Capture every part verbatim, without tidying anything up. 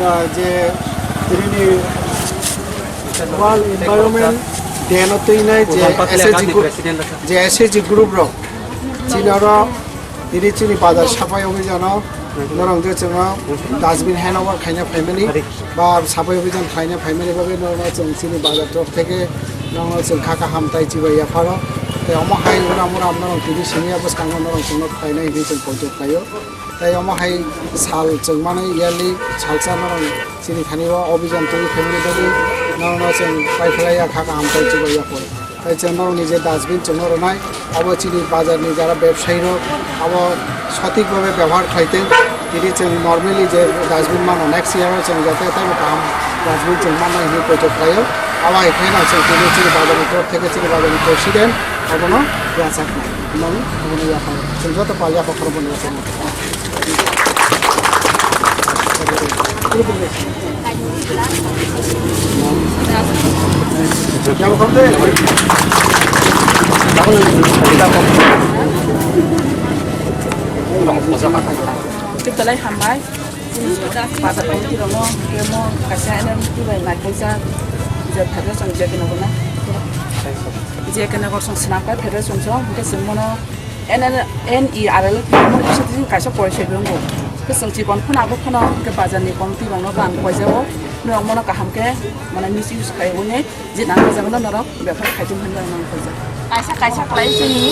Ah, je tini ni World Environment Day no twi nai je S H G group, je S H G group rok chini oro tini chini bazar sapai obhijano norok je chwngno dustbin hand over khaina phaimani ba sapai obhijan khaina phaimani bagwi norokno chwng chini bazar torop theke norokno chwng kha kaham tai chibai yapharo. Tei omo hai ura mura norok tini simi ya bwskango norok chwngno khlainai hinwi chwng poito khlaio. Tei omo hai sal chwng mani yearly salsa norok chini thani o obhijan twi family bagwi norokno chwng pai phlai ya kha kaham tei chubai ya kho. Tei chwng norokni je dustbin chwngno rwnai abo chini bazarni jara bebsayi rok abo sothik bhabe bebohar khlai tei tini chwng normally je dustbin mano next year o chwng jate teibo kaham dustbin chwng mannai hinwi poito khlaio. Abo hai khe no chwng tini chini bazarni torop theke chini bazarni president abono yachaknai. Nang abono yaphar chwng joto pal yaphar khoroknwi yachaknai. Tip talai hambai. Bazar committee rokno temo kaisa N M P bai naikolsa je federation je keno guna. Je keno gor song swnam kai federation song hwnkhe chwng mono N L, N E R L P mo kisa tini kaisa poisa bai wngo. Khe chwng chikon phano abo phano hwnkhe bazar ni committee rokno bang poisa o norok mono kaham khe mane misuse khai wngnai. Je nang khe jagano norok bebhar khai tong hwnwi ang nang khe. Kaisa kaisa khlai chini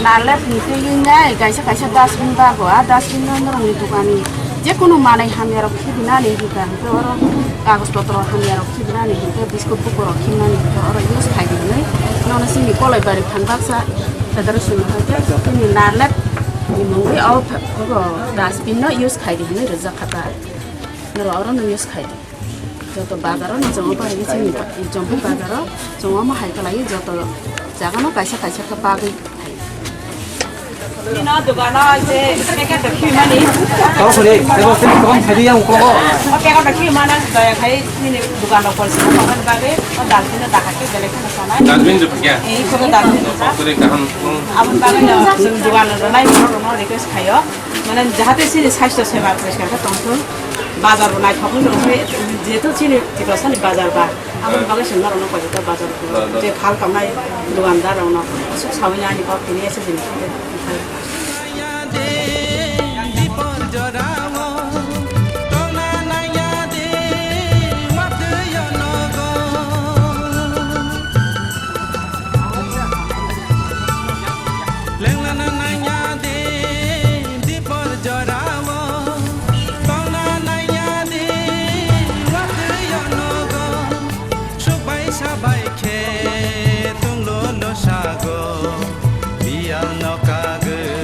narlep ni twi wngnai, kaisa kaisa dustbin bago, a dustbin no norok ni dukani je kono manai hamya rok khibinani hwnkha, hwnkhe oro kagoj potro hamya rok khibinani hwnkhe, biskut bukur rok khibinani hwnkhe oro use khai di hwnwi nono chini Kolaibari phan baksa federation no hai khe chini narlep ni mungwi o dustbin no use khai di hwnwi rijak kha ta. Norok oro no use khai di. Joto bazar o no chwng o bai chini Jompu bazar o chwng omo hai kwlai joto jaga no kaisa kaisa khe bagwi. Bino dogano je packet rok khimani. Tamo sori, ebo sini tokon sadi yang ukologo. O packet rok khimana doya khai nini dogan rok polsi tokon bagwi o dal bino dakha khe belai kheno sanai. Dal bin jupikya. Ei khoto dal bin jupikya. Sori kaham. Aboni bagwi no chwng dogan rok nai borok rok no request khaio. Mane jahate chini sastho seba poriskar khe tongthung, bazar bo naithok wngwi tongthung, jehetu chini Tiprasani bazar ba, aboni bagwi chwng norokno koi jora bazar je phal tongnai dukandar rokno aswk saui ani kok tini ese jini. Lenglana nangya di, dipor jorao tongna nangya di, watwi nogo subai sabai khe tunglo no sago, biyal no kagwi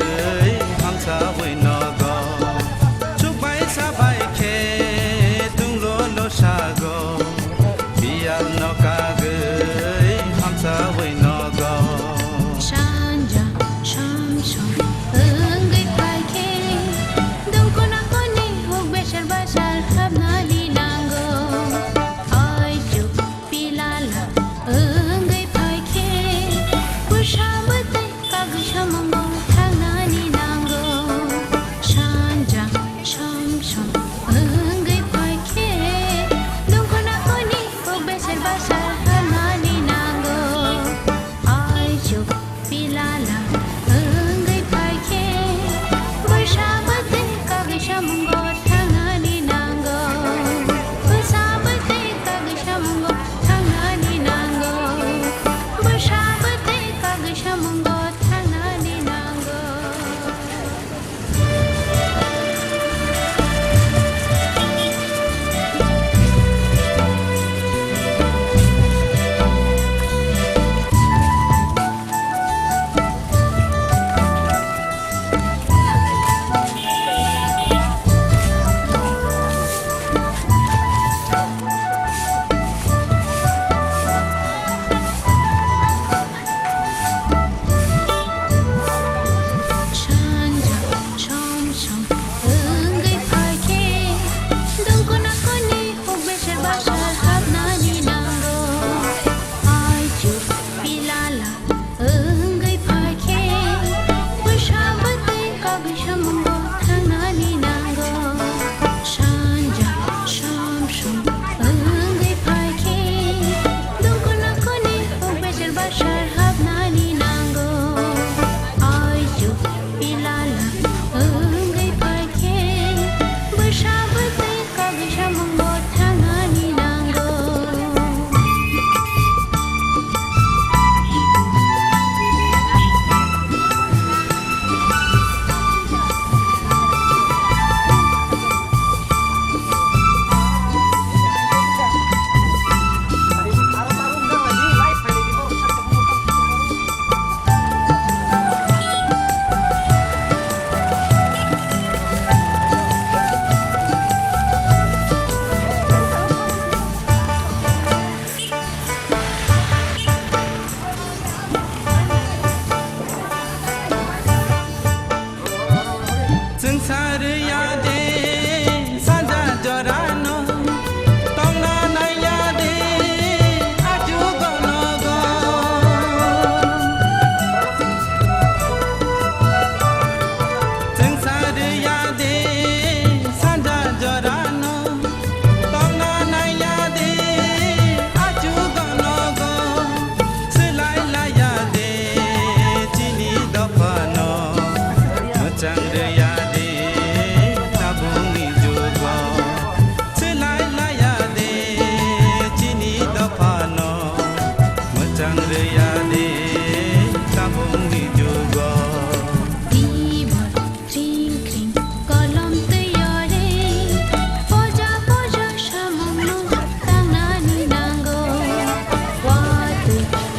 Yade sanja jorano tongna nayade achugo nogo. Chwngsari yade sanja jorano tongna nayade achugo nogo. Swlai laya de chini dophano, mwchang rwya de tabukni jugo. Swlai laya de chini dophano, mwchang rwya de tabukni jugo. Tibor Kring kring kolom twi yore, poja poja samungno tangnani nango. Watwi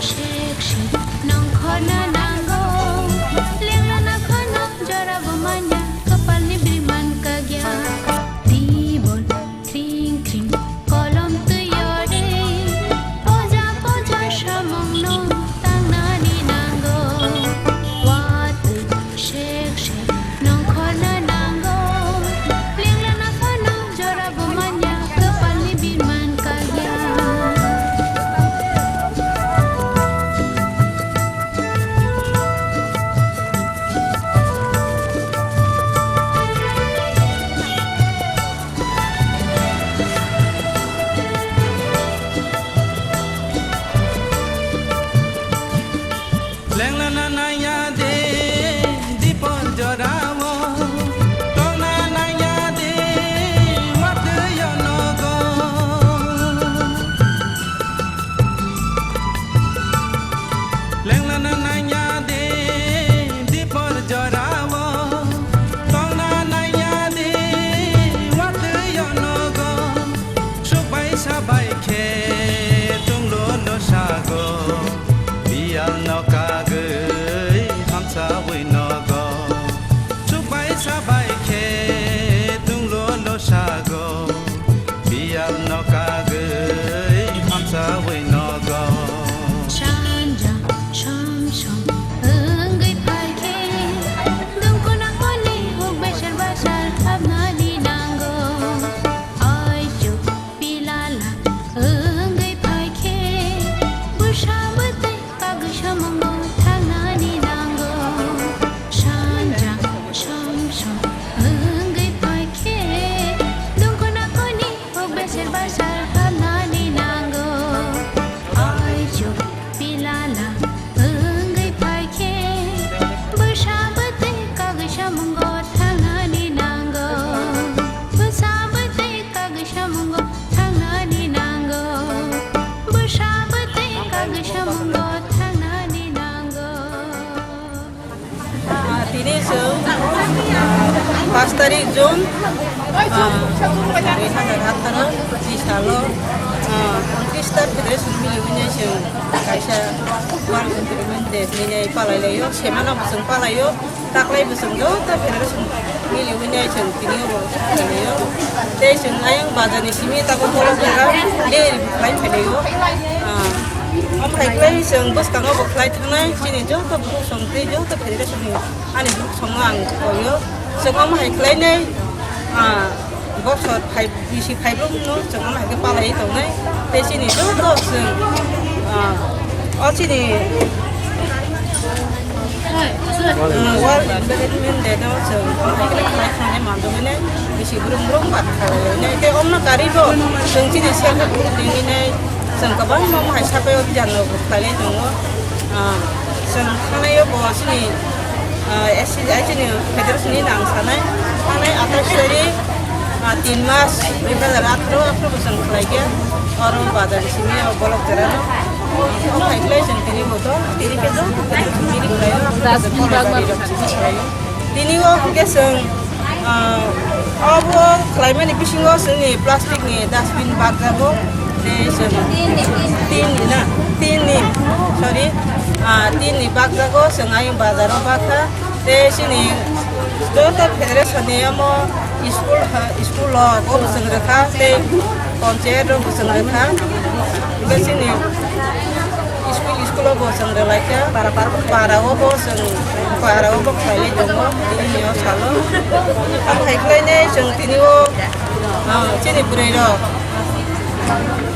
sek sek nongkhorna nango, lenglana phano jorabo manya, kapalni biri man kagya. Tibor Kring kring kolom twi yore, poja poja samungno tangnani nango. Watwi sek sek nongkhorna nango, lenglana phano jorabo manya, kapalni biri man kagya. Lenglana naya de dipor jorao, tongna naya de watwi nogo. Lenglana naya de dipor jorao, tongna naya de watwi nogo. Sukbai sabai khe tunglo no sago, biyal no kagwi hamsawi nogo. Sukbai sabai khe tunglo no sago, biyal no kagwi hamsawi nogo. Sanja som som wngwi phai khe, dungkuna hwnwi huk besar basar habnani nango. Aichuk pilala wngwi phai khe, bwsa bwtwi kagwi samungo thangnani nango. Sanja som som wngwi phai khe, dungkuna hwnwi huk besar basar habnani nango. Aichuk pilala wngwi phai khe, bwsa bwtwi kagwi samungo thangnani nango. Bwsa bwtwi kagwi samungo thangnani nango. Bwsa bwtwi kagwi samungo thangnani nango. Ah, tini chwng, ah, paanch tarik June, ah, dui hazar atharo ni salo, ah, untris ta Federation miliwi nai chwng kaisa World Environment Day hinwi palai laio, semana bo chwng palaio, taklai bo chwng joto Federation miliwi nai chwng tini bo palaio. Tei chwng ayang bazar ni simi tabuk bolok jaga daily bo khlai phainaio. Ah, omo hai khlai chwng bwskango bo khlai thangnai, chini joto bukhuk song tei joto Federation ni ani bukhuk songo ang koio. Chwng omo hai khlainai, ah, bosor phai, bisi phaibrokno chwng omo hai khe palaiwi tongnai. Tei chini joto chwng, ah, o chini, ah, World Environment Day no chwng omo hai khe khlai khlainai manjak hwnwi bisi brum brum ba khlailainai. Tei omno karwi bo chwng chini self help group ringwi nai. Chwng kwbangma omo hai sapai o bijano khlailai tongo. Ah, chwng thangnai o bo chini, ah, S C I chini federation ni nang sanai. Thangnai athais tarik, ah, tin mas, dui hazar atharo, atharo bo chwng khlai khe oro bazar simi o bolok jera no. O khai khlai chwng tini bo to, tini khe do, tini khlai o, atharo bo chwng khlai o. Tini o hwnkhe chwng, ah, obo khlaimani bisingo chwngni plastic ni dustbin bakjago. Tei chwng tin ni na, tin ni, sorry, ah, tin ni bakjago, chwng ayang bazar o bakha. Tei chini joto federation ni omo school ha, school o bo chwng rwkha, tei ponchayat o bo chwng rwkha. Tei chini school, Ulo bo chwng rwlaikha, para o bo chwng, para o bo khlailai tongo, tini o salo. Ang hai khlainai chwng tini o, ah, chini bwrwi rok.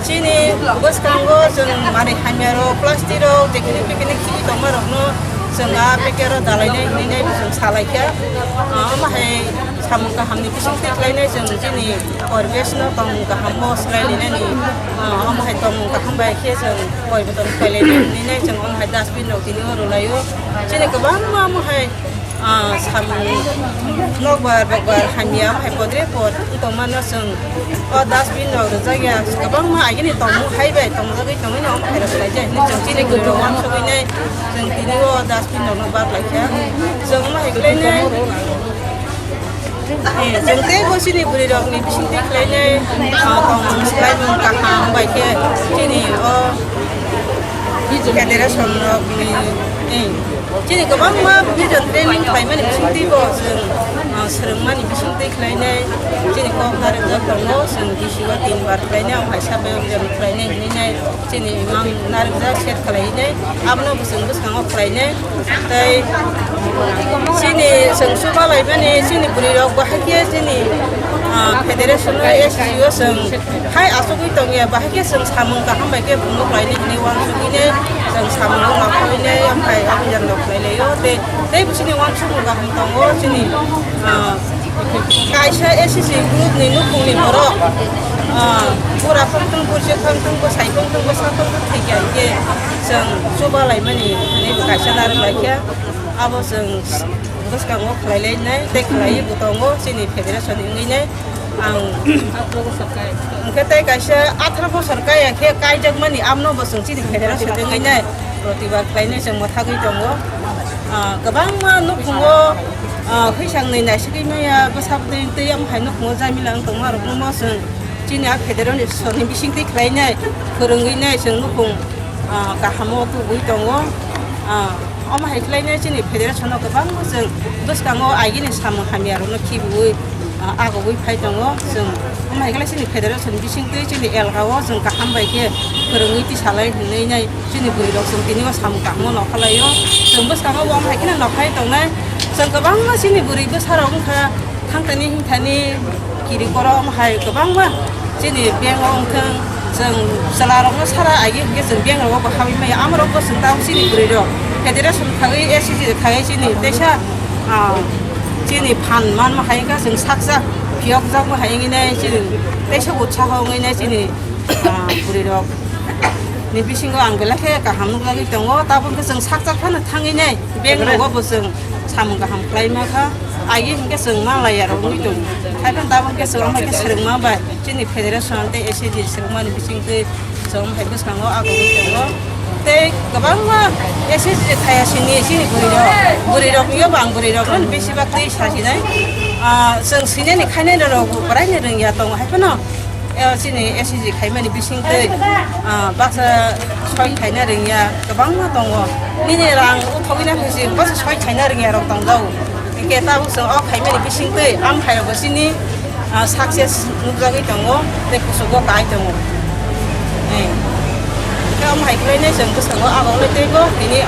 Chini bwskango chwng manwi hamya rok, plastic rok, jekhini pikhini khibi tongma rokno chwng a packet o dalainai hinwi nai bo chwng salaikha. Ah, omo hai samung kahamni bisingtwi khlainai chwng chini poribesh no tongmung kaham o swlailainani, ah, omo hai tongmung kaham bai khe chwng poriborton khlailailainai chwng omo hai dustbin rok tini o rwlaio. Chini kwbangma omo hai, ah, samung nokbar bokbar hamya omo hai podre pod wng tongmano chwng o dustbin rok rwjakya kwbangma agini tongmung hai bai tongjagwi tongwino omo hai rok khlaijak hinwi chwng chini bwrwi rok uansugwi nai chwng tini o dustbin rokno baklaikha. Chwng omo hai khlainai. Eh, chwng tei bo chini bwrwi rokni bisingtwi khlainai, ah, tongmung swlaimung kaham bai khe chini o federation rokni, eh, chini kwbangma vision training khlaimani bisingtwi bo chwng, ah, swrwngmani bisingtwi khlainai chini kok narwkjak tongo, chwng D C o tin bar khlainai, omo hai sub division khlainai hinwi nai. Chini mang narwkjak set khlai hinwi abono bo chwng bwskango khlainai. Tei chini chwng chuba laimani chini bwrwi rok bahai khe chini, ah, federation o S C o chwng hai achugwi tongya, bahai khe chwng samung kaham bai khe phunuk lainai hinwi uansugwi nai chwng samung rok nokholwi nai, omo hai aboni jang rok khlai laio. Tei, tei bo chini uansukmung kaham tongo chini, ah, Kaisa S C group ni nukhung ni borok, ah, bura phang thung, bursi phang thung, bwsai phang thung, bwsa phang thung thai khe, chwng chuba laimani hinwi bo kaisa narwk lai khe, abo chwng bwskango khlai lai nai tei khlai bo tongo chini federation ni wngwi nai. Ang hwnkhe tei kaisa atharo bosor kaya khe kaijakmani, abono bo chwng chini federation ni wngwi nai protibad khlai nai chwng mwthagwi tongo. Ah, kwbangma nukhungo, ah, hwisangnwi naisigwi maya, bwsabwtwi tei omo hai nukhungo jamila wng tongma rokno mo chwng chini a federation ni bisingtwi khlainai, phwrwngwi nai chwng nukhung, ah, kahamo tubui tongo. Ah, omo hai khlainai chini federation no kwbangma chwng bwskango agini samung hamya rokno khibiui, ah, agogwi phai tongo. Chwng omo hai khlai chini federation bisingtwi chini elka o chwng kaham bai khe phwrwngwi tisalai hinwi nai. Chini bwrwi rok chwng tini o samung kaham o nokha lai o. Chwng bwskango bo omo hai kheno nokha tongnai. Chwng kwbangma chini bwrwi bwsa rok wngkha thangtani himthani kiri korom hai kwbangma chini bank o wngthang. Chwng chwla rok no sara agi hwnkhe chwng bank rogo bo habwi maya. Amo rok bo chwng tamo chini bwrwi rok federation khagwi S C G khagwi chini teisa, ah, chini phan manma hai wngkha chwng saksa phiyokjakma hai wngwi nai chini teisa utsaho wngwi nai chini, ah, bwrwi rok. Ni bisingo ang belai khe kaham nukjagwi tongo, tabuk khe chwng sakchak phano thangwi nai, bank rogo bo chwng samung kaham khlai ma kha, agi hinkhe chwng ma laiya rok wngwi tongo. Haiphano tabuk khe chwng ama khe swrwngma bai chini federation tei S C G swrwngmani bisingtwi chwng hai bwskango agogwi tongo. Tei kwbangma S C G khaya sini chini bwrwi rok, bwrwi rok yo bang bwrwi rok no bisi bak twi sa sinai. Ah, chwng sinani khainai rok bo bwrai ni rwngya tongo haiphano. Eh, chini S C G khaimani bisingtwi, ah, baksa soi khaina rwngya kwbangma tongo. Nini rang uthogwi na khe se baksa soi khaina rwngya rok tongjago. Hinkhe tabuk chwng o khaimani bisingtwi am hai rokbo chini, ah, success nukjagwi tongo tei kuchugo kai tongo. Eh. Khe omo hai khlainai chwng bwskango abo wngwi teibo tini,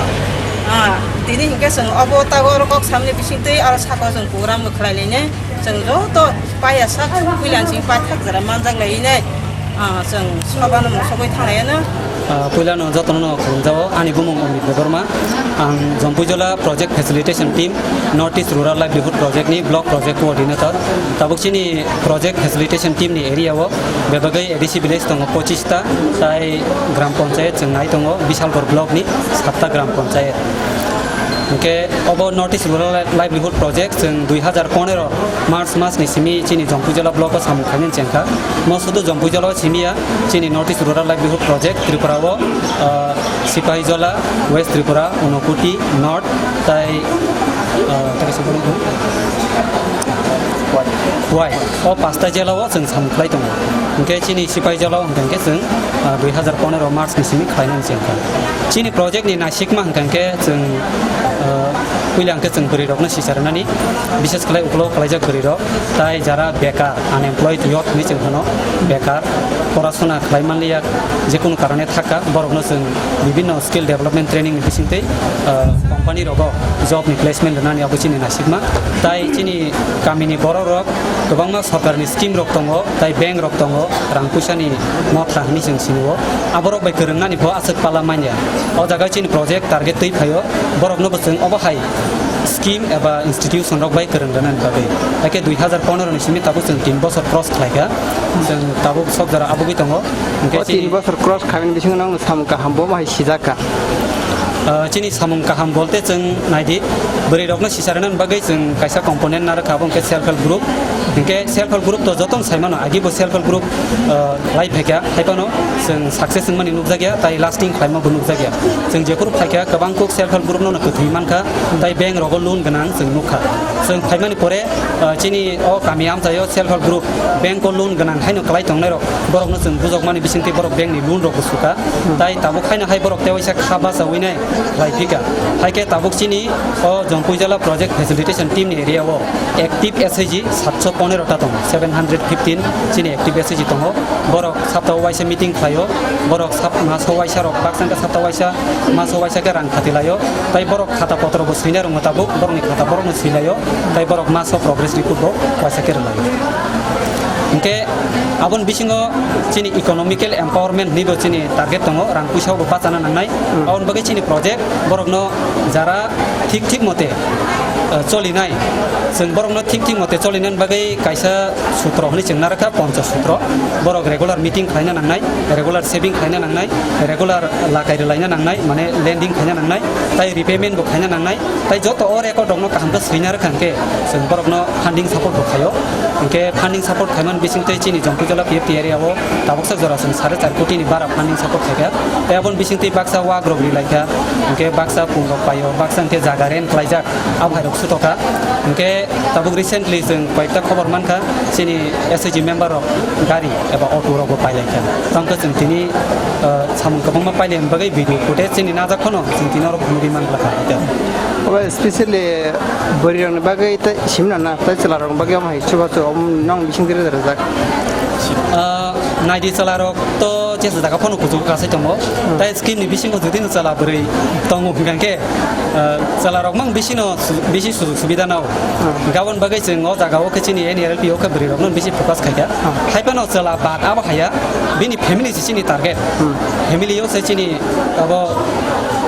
ah, tini hinkhe chwng obo tago oro kok samni bisingtwi aro saka o chwng program bo khlai lainai. Chwng joto paiya sak puila sing paithak jora manjak lai nai, ah, chwng sobano mung sogwi thang lai no. Ah, puilano jotono no khulumjao, ani bumung Amit Debbarma. Ang Jompuijola Project Facilitation Team, North East Rural Livelihood Project ni Block Project Coordinator. Tabuk chini Project Facilitation Team ni area o bebagwi A D C village tongo pochista, tai Gram Panchayat chwng nai tongo Bishalgarh Block ni satta Gram Panchayat. Hinkhe obo North East Rural Livelihood Project chwng dui hazar pondro March mas ni simi chini Jompuijola block o samung khainani chengkha. Mo sudu Jompuijola o simi ya, chini North East Rural Livelihood Project Tripura o, ah, Sipahijola, West Tripura, Unakoti, North, tai, ah, tei kaisa bwrwi wng. Wai. O pasta jela o chwng samung khlai tongo. Hwnkhe chini Sipaijalo hwnkhe chwng, ah, dui hazar pondro March ni simi khlainani se wngkha. Chini project ni naisikma hwnkhe chwng, ah, puila hwnkhe chwng bwrwi rokno sisa rwnani, bises khlai ukolog khlaijak bwrwi rok, tai jara bekar, unemployed youth hinwi chwng phano bekar, porasona khlai manliya, jekunu karone thakha, borokno chwng bibinno skill development training ni bisingtwi, ah, company rogo job ni placement rwnani abo chini naisikma. Tai chini kamini borok rok kwbangma sorkarni scheme rok tongo, tai bank rok tongo, rang puisani motha hinwi chwng sini-o. Aborok bai kwrwngnani bo aswk pala manya. O jaga chini project target twi phaio, borokno bo chwng obo hai scheme eba institution rok bai kwrwng rwnani bagwi. Haikhe dui hazar pondro ni simi tabuk chwng tin bosor cross khlaikha, chwng tabuk sok jora abugwi tongo. Hwnkhe O tin chini bosor cross khaimani bisingo nokno samung kaham bo hai sijak kha. Ah, chini samung kaham bolte chwng naidi, bwrwi rokno sisa rwnani bagwi chwng kaisa component narwkha, abo hwnkhe self help group. Hwnkhe self help group to jotono saimano, agi bo self help group, ah, lai phaikha, haiphano chwng success wngmani nukjakya, tai lasting khlaima bo nukjakya. Chwng jephuru phaikha, kwbang kuk self help group no kwthwi mankha, tai bank rogo loan gwnang chwng nukha. Chwng phaimani pore, ah, chini o kami amchaio self help group bank o loan gwnang haino kwlai tongnai rok, borokno chwng bujokmani bisingtwi borok bank ni loan rok bo sukha. Tai tabuk haino hai borok tei waisa kha bachawi nai khlai phika. Hai khe tabuk chini o Jampuijala project facilitation team ni area o active S H G satso pondro ta tongo, seven hundred fifteen chini active S H G tongo. Borok sapta o waisa meeting khlaio, borok sap-, maso waisa rok baksa hwnkhe sapta waisa, maso waisa khe rang khati laio. Tai borok khata potro bo swina rwngmo tabuk, borokni khata borokno swilaio, tai borok maso progress report bo waisa khe rwlaio. Hwnkhe aboni bisingo chini economical empowerment ni bo chini target tongo, rang puisa bo bachana nangnai. Hmm. Aboni bagwi chini project borokno jara thik thik mote, eh, cholinai, chwng borokno thik thik mote cholinani bagwi kaisa sutro hwnwi chwng narwkha, poncho sutro. Borok regular meeting khlaina nangnai, regular saving khlaina nangnai, regular lakai rwlaina nangnai, mane lending khlaina nangnai, tai repayment bo khlaina nangnai. Tai joto o record rokno kaham khe swina rwkha hwnkhe chwng borokno funding support bo khlaio. Hwnkhe funding support khaimani bisingtwi chini Jampuijala P F T area o tabuksa jora chwng sare char koti ni bara funding support khaikha. Tai aboni bisingtwi baksa wak rok rilaikha, hwnkhe baksa pung rok paio, baksa hwnkhe jaga rent khlaijak, a bhai rok sutokha. Hwnkhe tabuk recently chwng koyekta khobor mankha, chini S H G member rok gari eba auto rok bo pailaikha. Tangkhe chwng tini, ah, samung kwbangma pailai bagwi video footage chini najak phano chwng tini oro phunugwi mankha. Obo specially bwrwi rokni bagwi tei simi nana tei chwla rokni bagwi omo hai chubachu omo nong bising twi rwjak. Ah, naidi chwla rok to jesa jaga phano kuchugo kasai tongo. Hmm. Tai scheme ni bisingo jodi no chwla bwrwi tongo hwnkhe, ah, chwla rok mang bisi no su-, bisi sujug subida nao. Hmm. Gabon bagwi chwng o jaga o khe chini N R L P o khe bwrwi rok no bisi focus khaikha. Hmm. Hai phano chwla bad abo haya bini family se chini target. Hmm. Family o se chini abo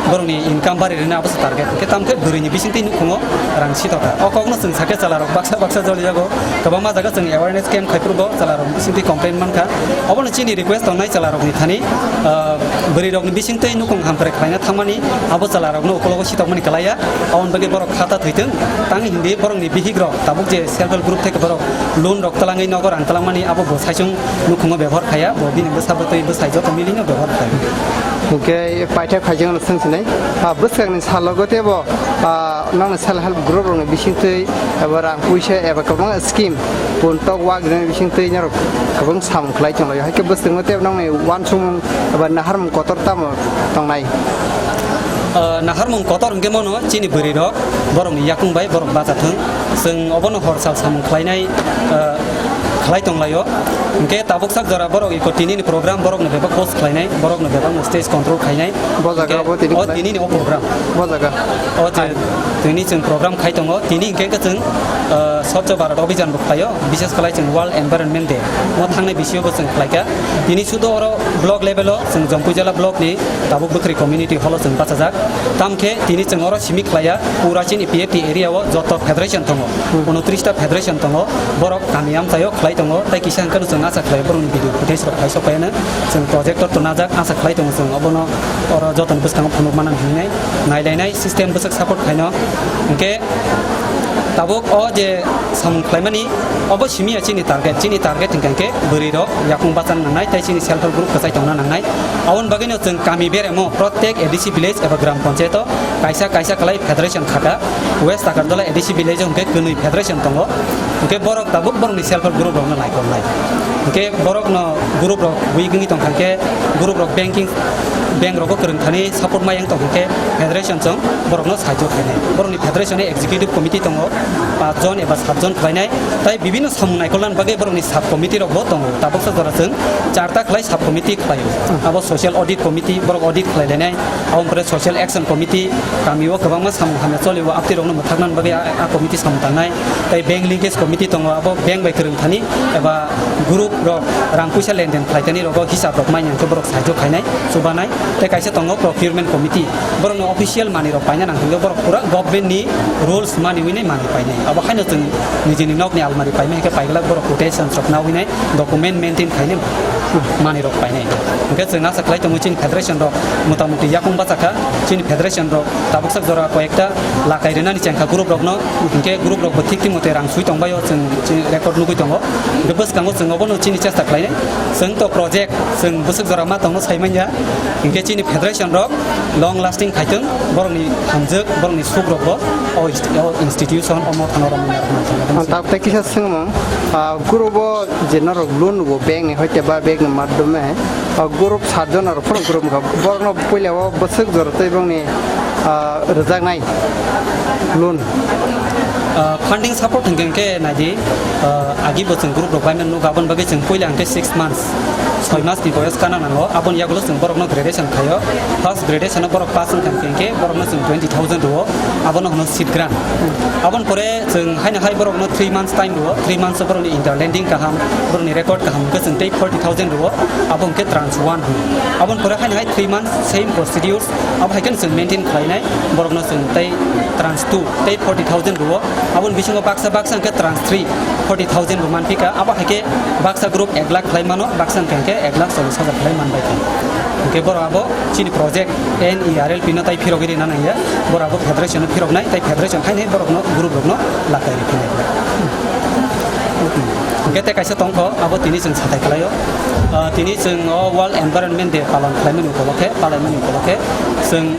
borokni income bari rwna abo se target. Hwnkhe tamo khe bwrwini bisingtwi nukhungo rang sitokha. O kokno chwng sakhe chwla rok baksa baksa jolijago. Kwbangma jaga chwng awareness camp khai phuru bo chwla rok bisingtwi complain mankha. Obono chini request tongnai chwla rokni thani, ah, bwrwi rokni bisingtwi nukhung hamkrai khlaina thangmani abo chwla rokno ukologo sitokmani kwlaiya. Aboni bagwi borok khata thwitwng tang hindi borokni bihik rok tabuk je self help group theke borok loan rok twlangwi nogo rang twlangmani abo bo saichung nukhungo bebohar khaiya, bo bini bwsa bwtwi bwsai joto milino bebohar khai. Hwnkhe paithak khaijak no swng sinai. Ah, bwskangni salogo teibo, ah, nokni self help group rokni bisingtwi eba rang puisa eba kwbangma scheme puntok wak rwni bisingtwi norok kwbang samung khlai tonglaio. Haikhe bwskango teibo nokni uansukmung eba naharmung kotor tamo tongnai? Ah, naharmung kotor hwnkhe mano chini bwrwi rok borokni yakung bai borok bacha thung. Chwng obono hor sal samung khlainai, ah, khlai tonglaio. Hwnkhe tabuk sak jora borok iko tinini program borokno bebak host khlainai, borokno bebak no stage control khainai. Bo jaga Hwnkhe bo tini o khlai? Tinini o program. Bo jaga? O je Hai. Tini chwng program khai tongo, tini hwnkhe khe chwng, ah, Swachh Bharat Abhijan bo khlaio, bishes khlai chwng World Environment Day. Mo thangnai bisio bo chwng khlaikha. Tini sudo oro block level o chwng Jampuijala block ni tabuk bwkhri community hall o chwng bachajak. Tamkhe tini chwng oro simi khlaiya, pura chini P F T area o joto federation tongo, Hmm. unotris ta federation tongo, borok kami amchaio khlai tongo, tai kisa hwnkhe no chwng acha khlai borokni video footage rok phai sok phaiano chwng projector to najak acha khlai tongo chwng obono oro jotoni bwskango phunuk mana hinwi nai nailainai system bwswk support khaino hwnkhe Tabuk o je samung khlaimani, obo simi ya chini target. Chini target hwnkha khe bwrwi rok yakung bachan nangnai tei chini self help group kwchai tongna nangnai. Aboni bagwino chwng kami beremo protek A D C village eba gram panchayat o kaisa kaisa kwlai federation khaka. West Takarjala A D C village o hwnkhe kwnwi federation tongo. Hwnkhe borok tabuk borokni self help group rokno naikolnai. Hwnkhe borokno group rok weak wngwi tongkha khe group rok banking bank rogo kwrwng thani support ma yang tongkha khe federation chwng borokno sahajyo khainai. Borokni federation ni executive committee tongo, pach jon eba sat jon khlainai. Tai bibinno samung naikolna bagwi borokni sub committee rokbo tongo. Tabuksa jora chwng charta khlai sub committee khlaio. Abo social audit committee, borok audit khlai lainai. Aboni pore social action committee, kami o kwbangma samung hamya choli o, aptwi rokno mwthakna bagwi a, a committee samung tangnai. Tai bank linkage committee tongo, abo bank bai kwrwng thani eba group rok rang puisa lenden khlai thani rogo hisab rok mai nang khe borok sahajyo khainai, chubanai. Tai kaisa tongo procurement committee, borokno official manwi rok paina nang khe borok pura government ni rules maniwi nai manwi painai. Abo haino chwng nijini nokni almari paimai hwnkhe paiglak borok quotations rok nawi nai. Document maintain khainai manwi rok painai. Hwnkhe chwng asa khlai tongo chini federation rok motamuti yakung bachakha. Chini federation rok tabuksak jora koyekta lakai rwnani chengkha group rokno, hwnkhe group rokbo thik thik mote rang sui tongbaio chwng chini record nugui tongo. Hwnkhe bwskango chwng obono chini chesta khlainai. Chwng to project chwng bwswk jora ma tongno sai manya. Hwnkhe chini federation rok long lasting khaitwng, borokni hamjwk, borokni sukrokbo o insti-, o institution, o mothano romwi narwkna thangna. Ang tabuk tei kisa swngmung, ah, group o je norok loan rwo bank ni hoite ba bank ni madhyome, ah, group sat jon norok phano group wngkha, borokno puila o bwswk jora tei bongni, ah, rwjaknai loan. Ah, funding support hwnkhe hwnkhe naidi, ah, agi bo chwng group rok bai mano, aboni bagwi chwng puila hwnkhe six months, soi mas ni boyos kana nango, aboni yagulo chwng borokno graduation khaio. First graduation o borok pass wngkha hwnkhe hwnkhe borokno chwng twenty thousand rwo, abono hwno seed grant. Aboni pore chwng haino hai borokno three months time rwo, three months o borokni interlending kaham, borokni record kaham hwnkhe chwng tei forty thousand rwo, abo hwnkhe tranche one hwno. Aboni pore haino hai three months same procedures, abo hai kheno chwng maintain khlainai, borokno chwng tei tranche two tei forty thousand rwo. Aboni bisingo baksa baksa hwnkhe tranche three forty thousand bo manphi kha. Abo hai khe baksa group ek lakh khlai mano, baksa hwnkhe hwnkhe ek lakh chollish hajar khlai man bai kha. Hwnkhe borok abo chini project N E R L P no tai phirogwi rina nangya, borok abo federation no phiroknai, tai federation haino borokno group rokno lakai riphinai. Hwnkhe tei kaisa tongkho, abo tini chwng sathai khlaio. Ah, tini chwng o World Environment Day palon khlaimani upolokhe, palaimani upolokhe chwng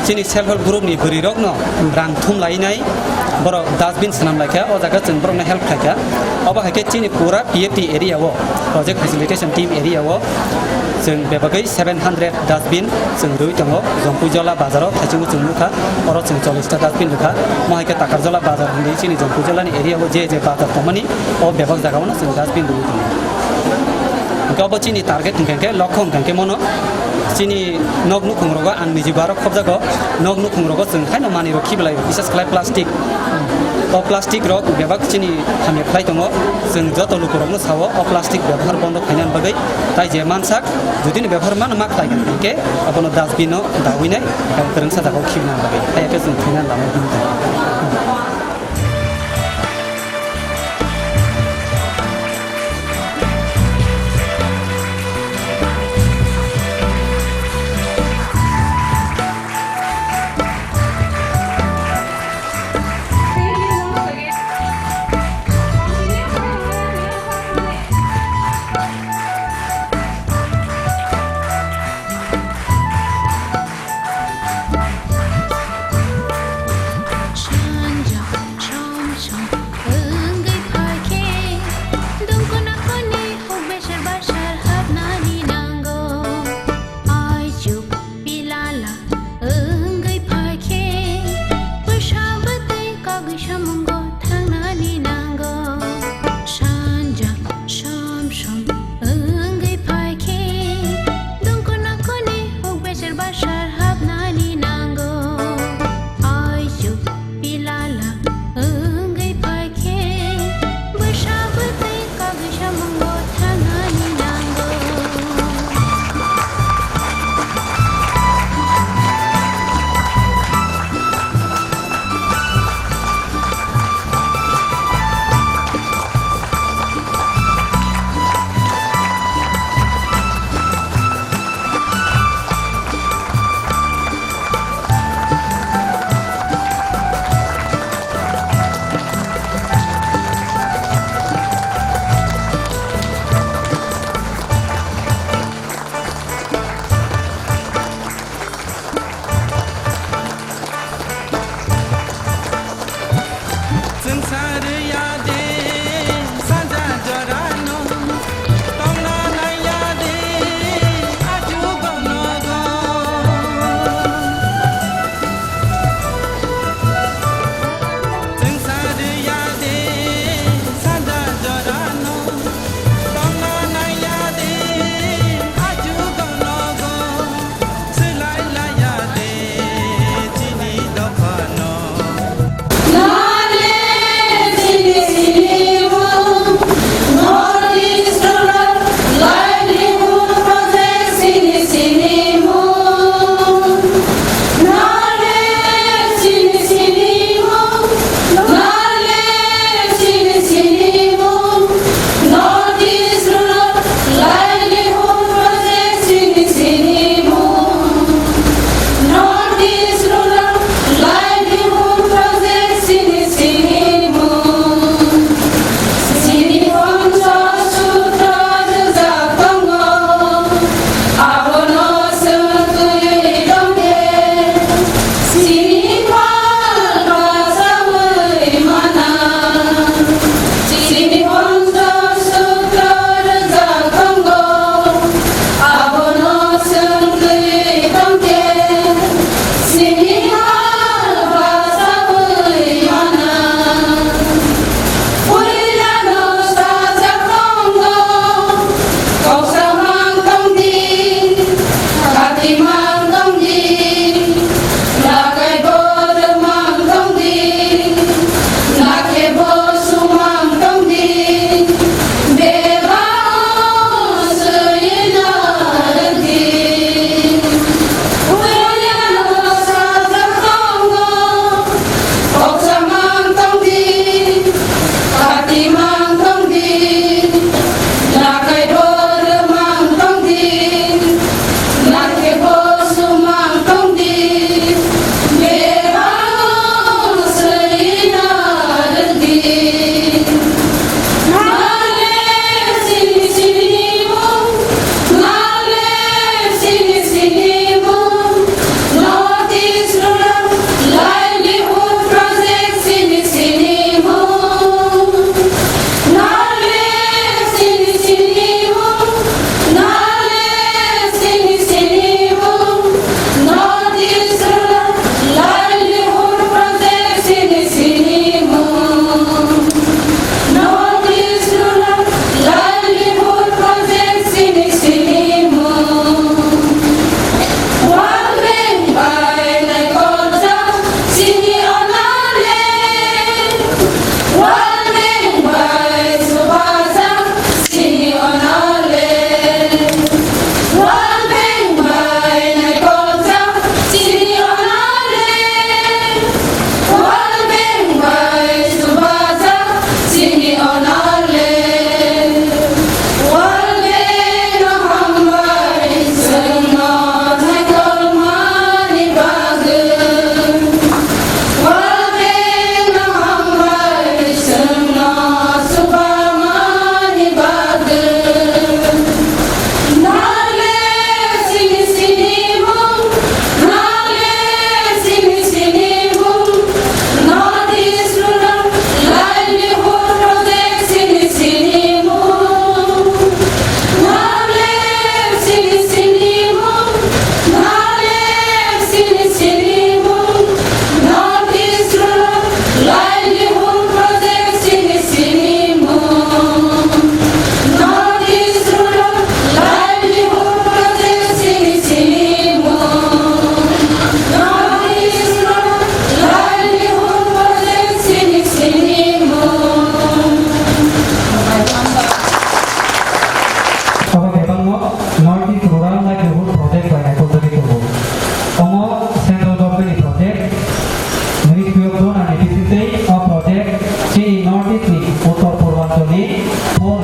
chini self help group ni bwrwi rokno rang thum lainai, borok dustbin swnam laikha, o jaga chwng borokno help khlaikha. Obo hai khe chini pura P F T area o project facilitation team area o chwng bebagwi seven hundred dustbin chwng rwi tongo. Jompuijola bazaro thaichungo chwng nukha, oro chwng chollish ta dustbin rwkha. Mo hai khe Takarjola bazar hinwi chini Jompuijolani area o je je bazar tongmani, o bebak jagao no chwng dustbin rwi tongo. Hwnkhe obo chini target hwnkhe hwnkhe lokho hwnkhe hwnkhe mono chini nok nukhung rogo ang niji bo aro khobjago, nok nukhung rogo chwng haino manwi rok khiblai, bises khlai plastic. O plastic rok bebak chini hamya khlai tongo, chwng joto luku rokno sao o plastic bebohar bondo khaina bagwi, tai je mansak jodi ni bebohar mano ma khlai hwnkhe abono dustbin o dawi nai, kwrwngsa jagao khibina bagwi, hai khe chwng thwina lama hwn tongo.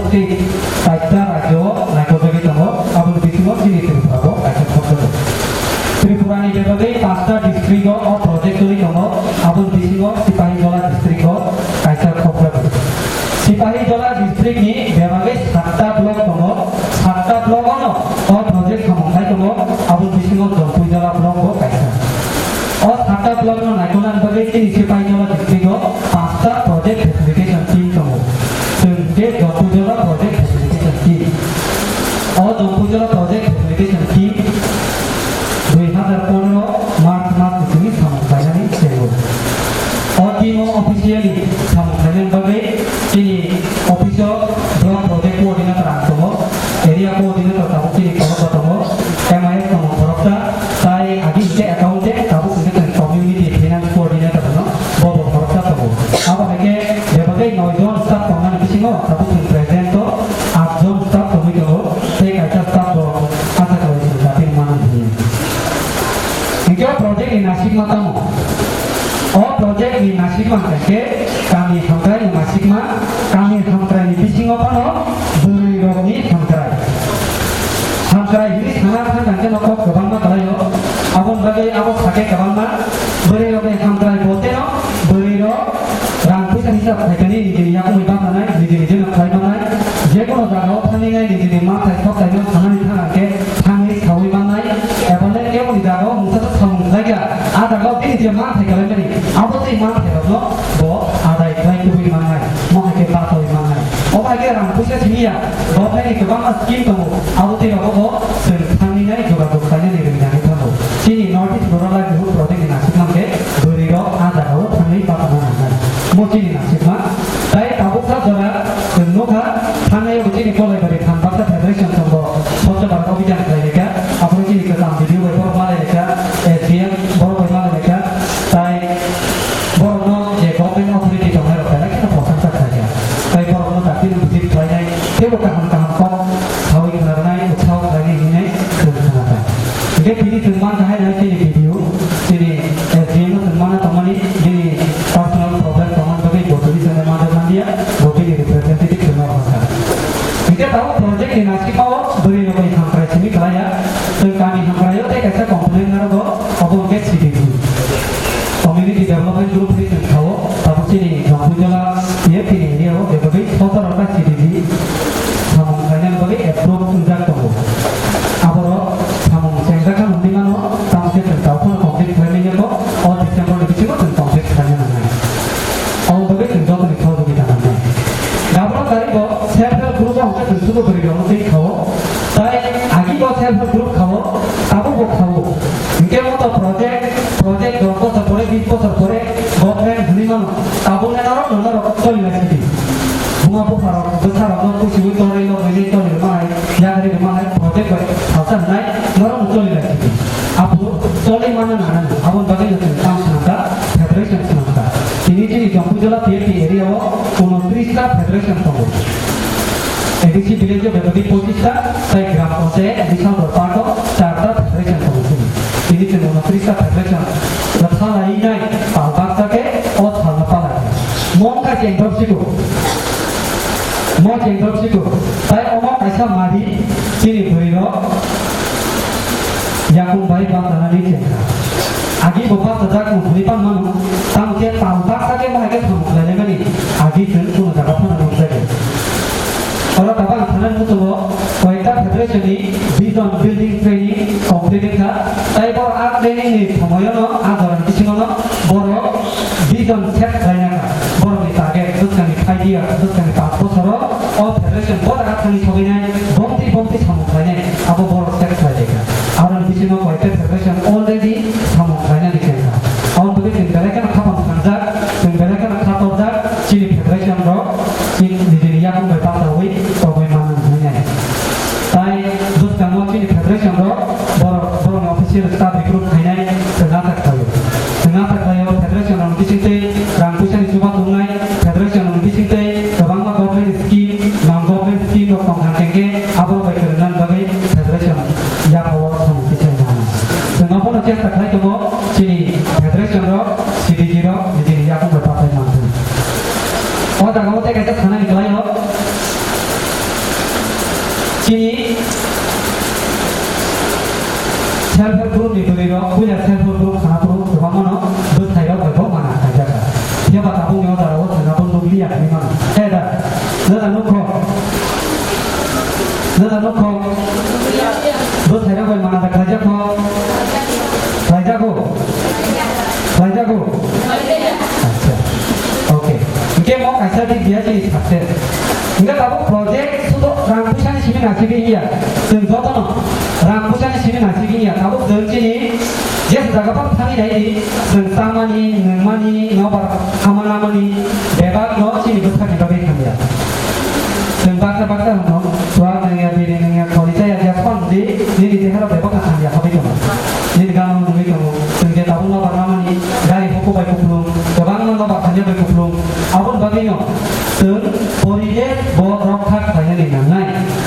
State kaisa rajyo naikolbagwi tongo, aboni bisingo chini Tripura bo kaisa khobjago. Tripura ni bebagwi pasta district o o project wngwi tongo, aboni bisingo Sipahijola district o kaisa khobjago. Sipahijola district ni bebagwi satta block tongo, satta block o no o project samung khai tongo, aboni bisingo Jampuijola block bo kaisa. O satta block no naikolna bagwi chini Sipahijola district o pasta project facilitation team tongo. Chwng je Jampuijola project facilitation team. O Jampuijola project facilitation team dui hazar pondro March mas ni simi samung khlainani chengo. O team o officially samung khlainani bagwi chini office o block project coordinator ang tongo, area coordinator tabuk chini khoroksa tongo, M I S tongo khoroksa, tai agi hwnkhe accountant, tabuk hwnkhe chwng community finance coordinator no bo bo khoroksa tongo. Abo hai khe bebagwi noi jon staff tongmani bisingo tabuk chwng present o aat jon staff tongwi tongo, tei kaisa staff bo acha khlai chwng datir mano hwnwi. Hwnkhe o project ni nasikma tamo? O project ni nasikma hwnkhe kami hamkrai ni nasikma, kami hamkrai ni bisingo phano bwrwi rok ni hamkrai. Hamkrai hwnwi sana thang hwnkhe no kok kwbangma kwlaio. Aboni bagwi abo sakhe kwbangma bwrwi rok ni hamkrai bo teno bwrwi rok rang puisa hisab khaikani nijini yakumui bamnanai, nijini jeno khlai mannai, jekono jagao thangwi nai nijini manthai sokthai no sanani thang hwnkhe thangwi saui mannai, eba le keboni jagao mungsa samung khlaikha, a jagao bini je manthai kwlaimani, abo tei manthai rokno bo adai khlai tubui mannai, mo hai khe bachaui mannai. Obo hai khe rang puisa simi ya, bo phaini kwbangma scheme tongo, abo tei rogo bo chwng thangwi nai jogajog khlainani rwngya. Chini North East Rural Livelihood Project ni nasikma khe bwrwi rok a jagao thangwi bachana nangnai. Mo chini nasikma. Tai tabuksa jora chwng nukha, thangnaio bo chini Kolaibari Thanbaksa Federation tongo, Swachh Bharat Abhiyan khlai lekha, aphuru chini kwcham B D O bai borok malai lekha, S D M borok bai malai lekha, tai borokno je government authority tongnai rok belai kheno proshongsa khlaikha. Tai borokno dakti no visit khlainai, teibo kaham kaham kok saui khwnarwnai, utsaho khlainai hinwi chwng khna kha. Hingke tini chwng man kahai nai chini B D O, chini S D M no chwng mana tongmani, bini personal problem tongmani bagwi bo tini chwngno man jak manliya, bo bini representative chwngno rwkha. Hingke tabuk project ni naisingmao bwrwi rokni hamkrai simi kwlaiya, chwng kami hamkraio tei kaisa complain narwgo, obo hingke C D G. Community Development Group ni chwng sao, tabuk chini Jampuijala P F T ni area o bebagwi sotor rok C D G samung khlainani bagwi approve wngjak tongo. Aborok samung chengjak kha hwnwi mano, tamo khe chwng tau phano complete khlaimani yago, o December ni bisingo chwng complete khlaina nangnai. Aboni bagwi chwng jotoni sohojogita nangnai. Gabro tarigo self help group o hwnkhe chwng sudu bwrwi rokno twi khao, tai agi bo self help group khao, tabuk bo khao. Hingke moto project, project dos bosor pore, bis bosor pore government hwnwi mano, tabukle norok no norok choli lai sidi. Buma bupharok bwsarokno kuchigwi torwi logwi toli rwma hai, yagri rwma hai, project bai salsa hwnai norok no choli lai sidi. Aphuru choli mano nanani, aboni bagwi no chwng tamo swnamkha, federation swnamkha. Tini chini Jampuijala P F T area o unotris ta federation tongo. A D C village o bebagwi pochis ta, tai gram panchayat, Bishalgarh part o char ta federation tongo chini. Tini chwng unotris ta federation rwkha lainai pal baksa khe o salno palai. Mo wngkha chengdrop siko. Mo chengdrop siko. Tai omo kaisa mari chini bwrwi rok yakung bai bamtanani chengkha. Agi bo baksa jak wng hwnwi pan mano, tamo khe pal baksa khe mo hai khe samung khlai laimani agi chwng kuno jaga phano nukjagwi. Oro tabang thanani muchungo koyekta federation ni vision building training complete wngkha. Tai borok a training ni somoyono a jorani bisingono borok vision set khlaina kha. Borokni target bwskangni five year, bwskangni panch bosoro o federation bo jaga thangwi sogwinai, bomti bomti samung khlainai, abo borok set khlai lai kha. Aroni bisingo koyekta federation already samung khlainani chengkha. Aboni bagwi chwng belai kheno khapang thangjak, chwng belai kheno khatorjak, chini federation rok chini nijini yakung bai pasaui tongwi mano hwnwi nai. Tai bwskango chini federation rok borok, borokni official staff recruit khainai chwng acha khlaio. Chwng acha khlaio federation rokni bisingtwi rang puisani chubachu wngnai, federation rokni bisingtwi kwbangma government scheme, non government scheme rok tongkha hwnkhe aborok bai kwrwngna bagwi federation yaphao samung tisaina. Chwng abono chesta khlai tongo chini federation rok, C D G rok nijini yakung bai pathai manthung. O jaga o tei kaisa sanani kwlaio. Chini self help group ni bwrwi rok, puila self help group khana phuru kwbangma no bwthai rok bai bo mana khaijak. Phiya ba tabuk ni o jora o chwng abo nukliya hinwi mano. He da, nana nukho, nana nukho, bwthai rok bai mana da khaijak kho, khaijak kho, khaijak kho. Acha, okay. Hingke mo kaisa dik biya chini success. Hingke tabuk project sudo rang puisa ni simi nasi biya. Chwng jotono rang puisa ni simi nasi biya. Tabuk chwng chini je jaga pang thani nai di. Chwng tamani, nungmani, nobar hamanamani, bebak no chini bwsakni bagwi hamya. Chwng baksa baksa hwno, chuwak nangya, bini nangya, khori chaya, jaspan di, nini dehero bebak hamya hobwi tongma. Nini gana nungwi tongo. Chwng je tabuk nobar namani, gari huku bai kuplung, kwbangma nobar hamya bai kuplung. Aboni bagwino chwng poribesh bo rokha khlainani nangnai.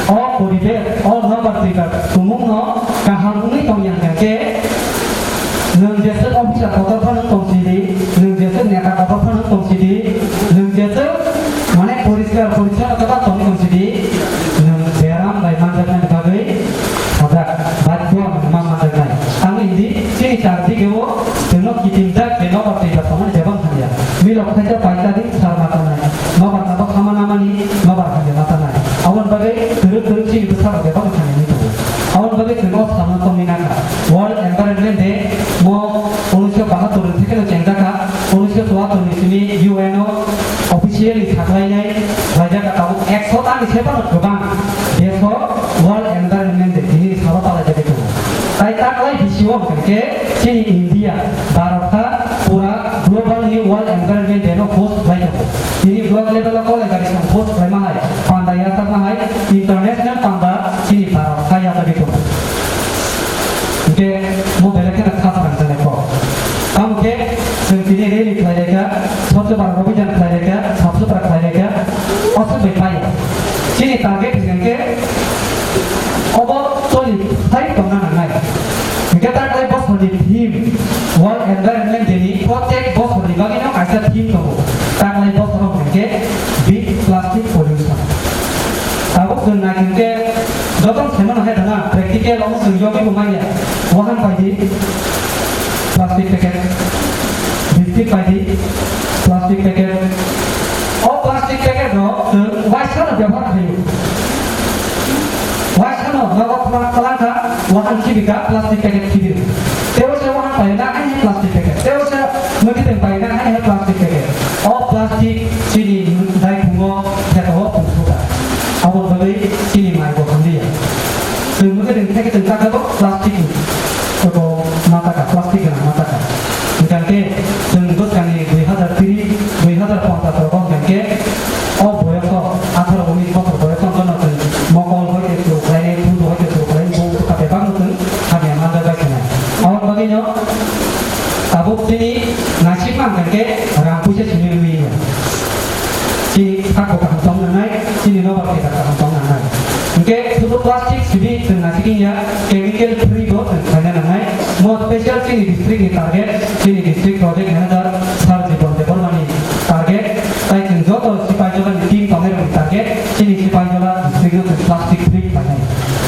O poribesh, o nobar twikar tumungno kaham wngwi tongya hwnkhe, nwng jeswk officer kotor phano tongsi di, nwng jeswk neta kotor phano tongsi di, nwng jeswk mane poriskar porichchonno kotor tongwi tongsi di, nwng beram bai manjaknani bagwi sajak, badhyo nwng ma manjaknai. Ang hindi chini char dike o chwngno kitimjak je nobar twikar tongmani bebak hamya. Milok khaisa paikari sar ma tanai. Nobar tabuk hama namani, nobar hamya ma tanai. Aboni bagwi kwrwk kwrwk chini bwsarok bebak hamya wngwi tongo. Aboni bagwi chwng o salno tongwi nangkha. World Environment Day mo unisho bahattor ni theke no chengjakha. Unisho chuattor ni simi U N o officially saklainai khlaijak, tabuk ekso ta ni se phano kwbang desh o World Environment Day tini salo palai jagwi tongo. Tai taklai bisio hwnkhe chini India, Bharat ha pura global ni World Environment Day no host khlai tongo. Tini block level o kolai gari song host khlaima hai, panda yasakma hai, international panda chini Bharat ha yasagwi tongo. Hwnkhe mo belai kheno kha swrang jani kok. Tamo khe chwng tini rally khlai laikha, Swachh Bharat Abhiyan khlai laikha, sap sutra khlai laikha, aswk bai pai. Chini target hwnkhe obo choli phai tongna nangnai. Hwnkhe ta khlai bosorni theme, World Environment Day ni protek bosorni bagwino kaisa theme tongo. Ta khlai bosoro hwnkhe Beat Plastic Pollution. Tabuk chwng naisingkhe joto saimano hai dana, practical omo chwng yogwi bo manya. Wahan paidi plastic packet, biscuit paidi plastic packet. O plastic packet no chwng waisano bebohar khlaio. Waisano nogo kwbang kwlangkha, wahan khibika plastic packet khibio. Tebo se wahan paina hai plastic packet. Tebo se mwkhitwng paina hai plastic packet. O plastic chini daiphungo thekao pungsuka. Abo bagwi chini mai bo hamliya. Chwng mwkhitwng thekitwng chakha bo plastic ni. Abo mataka, plastic gwnang mataka. Hwnkhe chwng bwskangni dui hazar tris, dui hazar ponchash rogo hwnkhe o boyoso atharo unis bochor boyoso wngkha no chwng mokol hoite chwng khlainai, thudo hoite chwng khlainai, bo wngkha bebak no chwng hamya manjak bai khenai. Aboni bagwino tabuk chini naisingma hwnkhe rang puisa simi wngya. Chini sakbo kaham tong nangnai, chini nobar khe kaham tong nangnai. Hwnkhe thudo plastic simi chwng naisingya, chemical free bo chwng khlaina nangnai. Mo special chini district ni target, chini district project manager Sir Jibon Debbarma ni target, tai chwng joto Sipaijala ni team tongnai rokni target, chini Sipaijala district o chwng plastic free khlainai.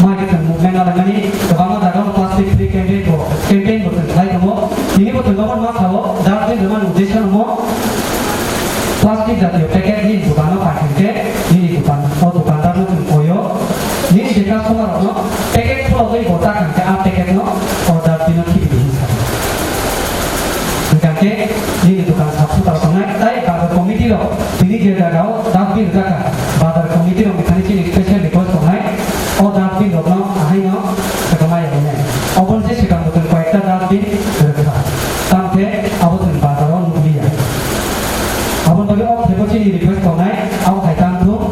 Mai khe chwng movement laimani, kwbangma jaga o plastic free campaign bo, campaign bo chwng khlai tongo. Tini bo chwng obo ma sao, dustbin rwmani uddesho no mo plastic jatiyo packet nini dukano pai khe nini dukan, o dukandar no chwng koyo, nini je customer rok no packet khulogwi bo ta kha khe a packet no o dustbin o khibi di hinwi sa. Hwnkhe nini dukan sap sutra tongnai, tai bazar committee rok tini je jaga o dustbin rwjak kha, bazar committee rok ni thani chini special request tongnai, o dustbin rok no ahai no kwbangma ya hwnwi. Oboni se swkang bo chwng koyekta dustbin rwkha, tamkhe abo chwng bazar o nukliya. Aboni bagwi o thebo chini request tongnai, abo hai tang thung,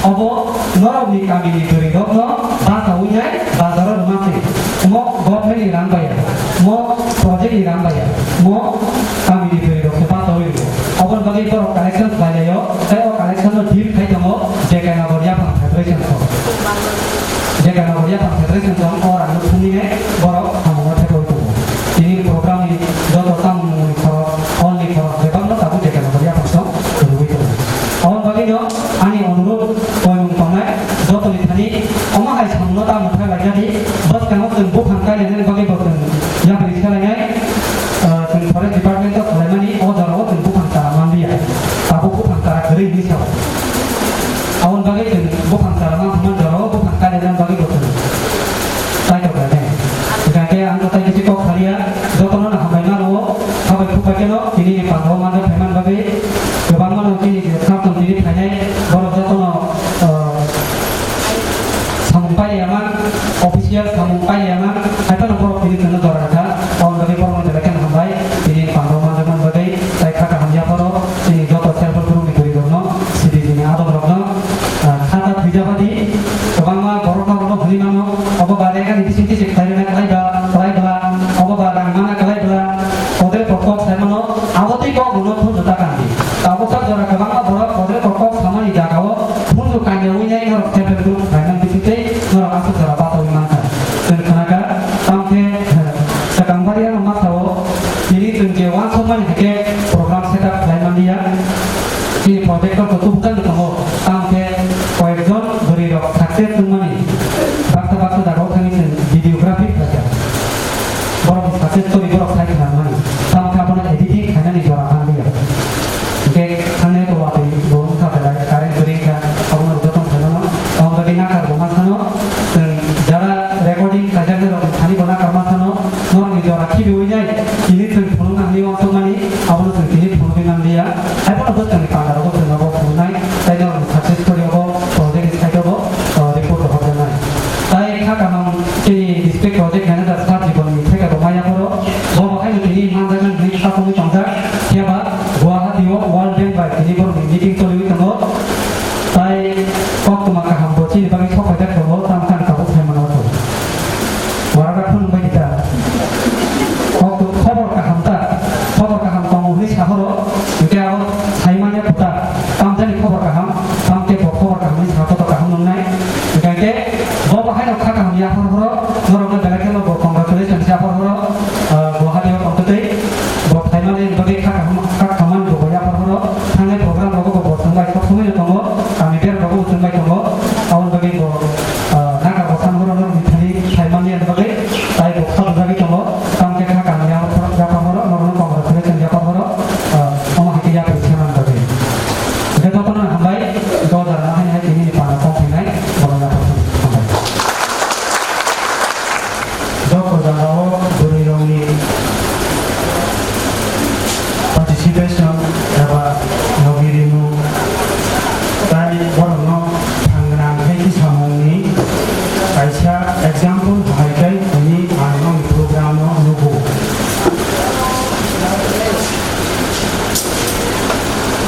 obo norokni kamini bwrwirokno bachaui nai bazaro rwma se. Omo government ni rang bai ya, omo project ni rang bai ya, omo kamini bwrwirok se bachaui rwo. Oboni bagwi borok collection khlai lai o, tei o collection no deal khai tongo J K Nagar Yaphang Federation song. J K Nagar Yaphang Federation song o rang no thumwi nai borok samung no thepaui tongo. Tini program ni joto tamung mungni khorok, hall ni khorok bebak no tabuk J K Nagar Yaphang song kwrwui tongo. Aboni bagwi no ani onurudh koimung tongnai jotoni thani omo hai Tamo khlai laijadi, bwskango chwng buphang kailainani bagwi bo chwng yapri khlainai, ah, chwng forest department-o khlaimani o jorao chwng buphang chara manliya. Tabuk buphang chara kwrwi hinwi sao. Aboni bagwi chwng buphang chara manthokmani jorao buphang kailainani bagwi bo chwng taitok khlainai. Hwnkhe ang tei kisi kok saliya, jotono no hambai mano, hambai khuk bai kheno tini ni pandao manjak phaimani bagwi kwbangma no chini je kham tong tini phainai borok jotono, ah, samung pailaiya man, official samung pailaiya man, hai phano borok tini chwngno jora rwkha, aboni bagwi borokno belai kheno hambai, tini pandao manjakmani bagwi, tei kha kaham yapharo chini joto self help group ni bwrwi rokno, C D G ni adong rokno, ah, kha ta thwijabadi, kwbangma borok norokno hwnwi mano, obo ba rega ni bising bising khlai rwna kwlai ba, kwlai bwla, obo ba rang mana kwlai bwla, kodre kokok sai mano, abo tei kok rwno phunju ta kandi. Tabuk sak jora kwbangma borok kodre kokok samani jagao phunju kanya wi nai norok self help group khlaimani bising tei norok aswk jora bachaui mankha. Chwng khwnakha, tamkhe, eh, swkang baria no ma sao, tini chwng je uansukmani hai khe program set up khlai manliya. Chini projector bo tubujak tongo, tamkhe koyekjon bwrwi rok success wngmani baksa baksa jagao thangwi chwng videography khlaikha. Borokni success story borok sai khna mani, tamkhe abono editing khainani jora manliya. Hwnkhe thangnai to watwi bo wngkha belai current kwrwi wngkha, abono jotono khaimano. Tamo bagwi nakar bo ma sano, chwng jara recording khaijak nai rok thani bo nakar ma sano, norokni jora khibiwi nai, tini chwng phunukna hwnwi uansukmani, abono chwng tini phunugwi manliya. Haiphano bwskangni panda rogo chwng abo phunuknai, tei norokni success story obo project ni side o bo, uh, report rohorjaknai. Tai kha kaham chini district project manager sir Jibon ni theke bo maya phoro, bo bo haino tini manjaknai hwnwi kha tongwi tongjak, phiya ba Guwahati o World Bank bai tini borokni meeting choliwi tongo. Tai koktwma kaham bo chini bagwi sok phaijak tongo, tamo kani tabuk sai mano tongo. Waragra phunuk bai di ta. Koktwma khobor kaham ta, khobor kaham tongo hwnwi sahoro, hwnkhe abo sai manya kwtal. Tamjani khobor kaham, tamkhe bo khobor kaham ni sakho to kaham nungnai. Hwnkhe bo bo haino kha kaham yaphar horo, norokno belai kheno bo congratulations yaphar horo, ah, Guwahati o tongtwtwi bo phaimani bagwi kha kaham, kha khamani bo yaphar horo, thangnai program rogo bo bo chwngbai sok somoi no tongo, kami ber rogo bo chwngbai tongo, aboni bagwi bo, ah, naga bo san horo norokni thani phaimani bagwi tai bo kha bujagwi tongo, tamkhe kha kaham yaphar horo, norokno congratulations yaphar horo, ah, omo hai khe yapri khe man bagwi. Hwnkhe jotono hambai, dojar no hai hai tini ni panda tong phainai, bono yapri hambai. Joto jagao bwrwi rokni participation eba logi rimung tai borokno thang gwnang khe kisa mungni kaisa example hai khe tini ang nokni program no nugo.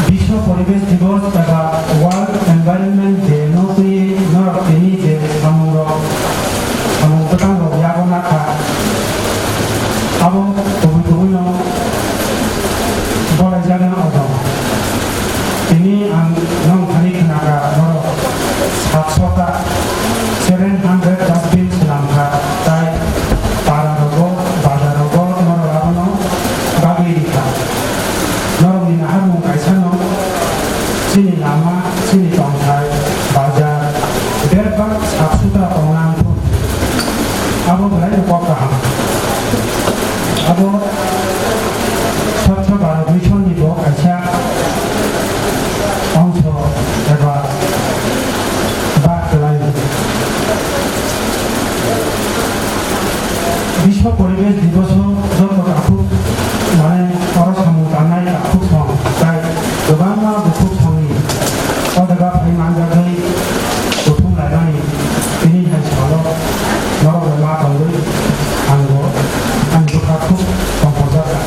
Biswa Poribesh Divas eba World Environment Day no twi norok tini je samungrok, samung bwtangrok yago nakha, abo kubui kubui no bolaijak no odo. Tini ang nong thani khnakha norok satsota, seven hundred dustbin swnamkha, tai para rogo, bazar rogo norok abono bagwi rikha. Norokni naharmung kaisano chini lama, chini tongthai, bazar, bebak sap sutra tongna nangkuk. Abo belai no kok kaham. Abo Swachh Bharat Mission ni bo kaisa ongso eba bak kwlai. Biswa Poribesh Diboso joto takhuk, mane, oro samung tangnai takhuk song, tai kwbangma bukhuk songni o jaga phai manjagwi kuthum laimani tini hai salo norok bai ma tongwi ang bo ani bwkha khuk tongthokjak kha.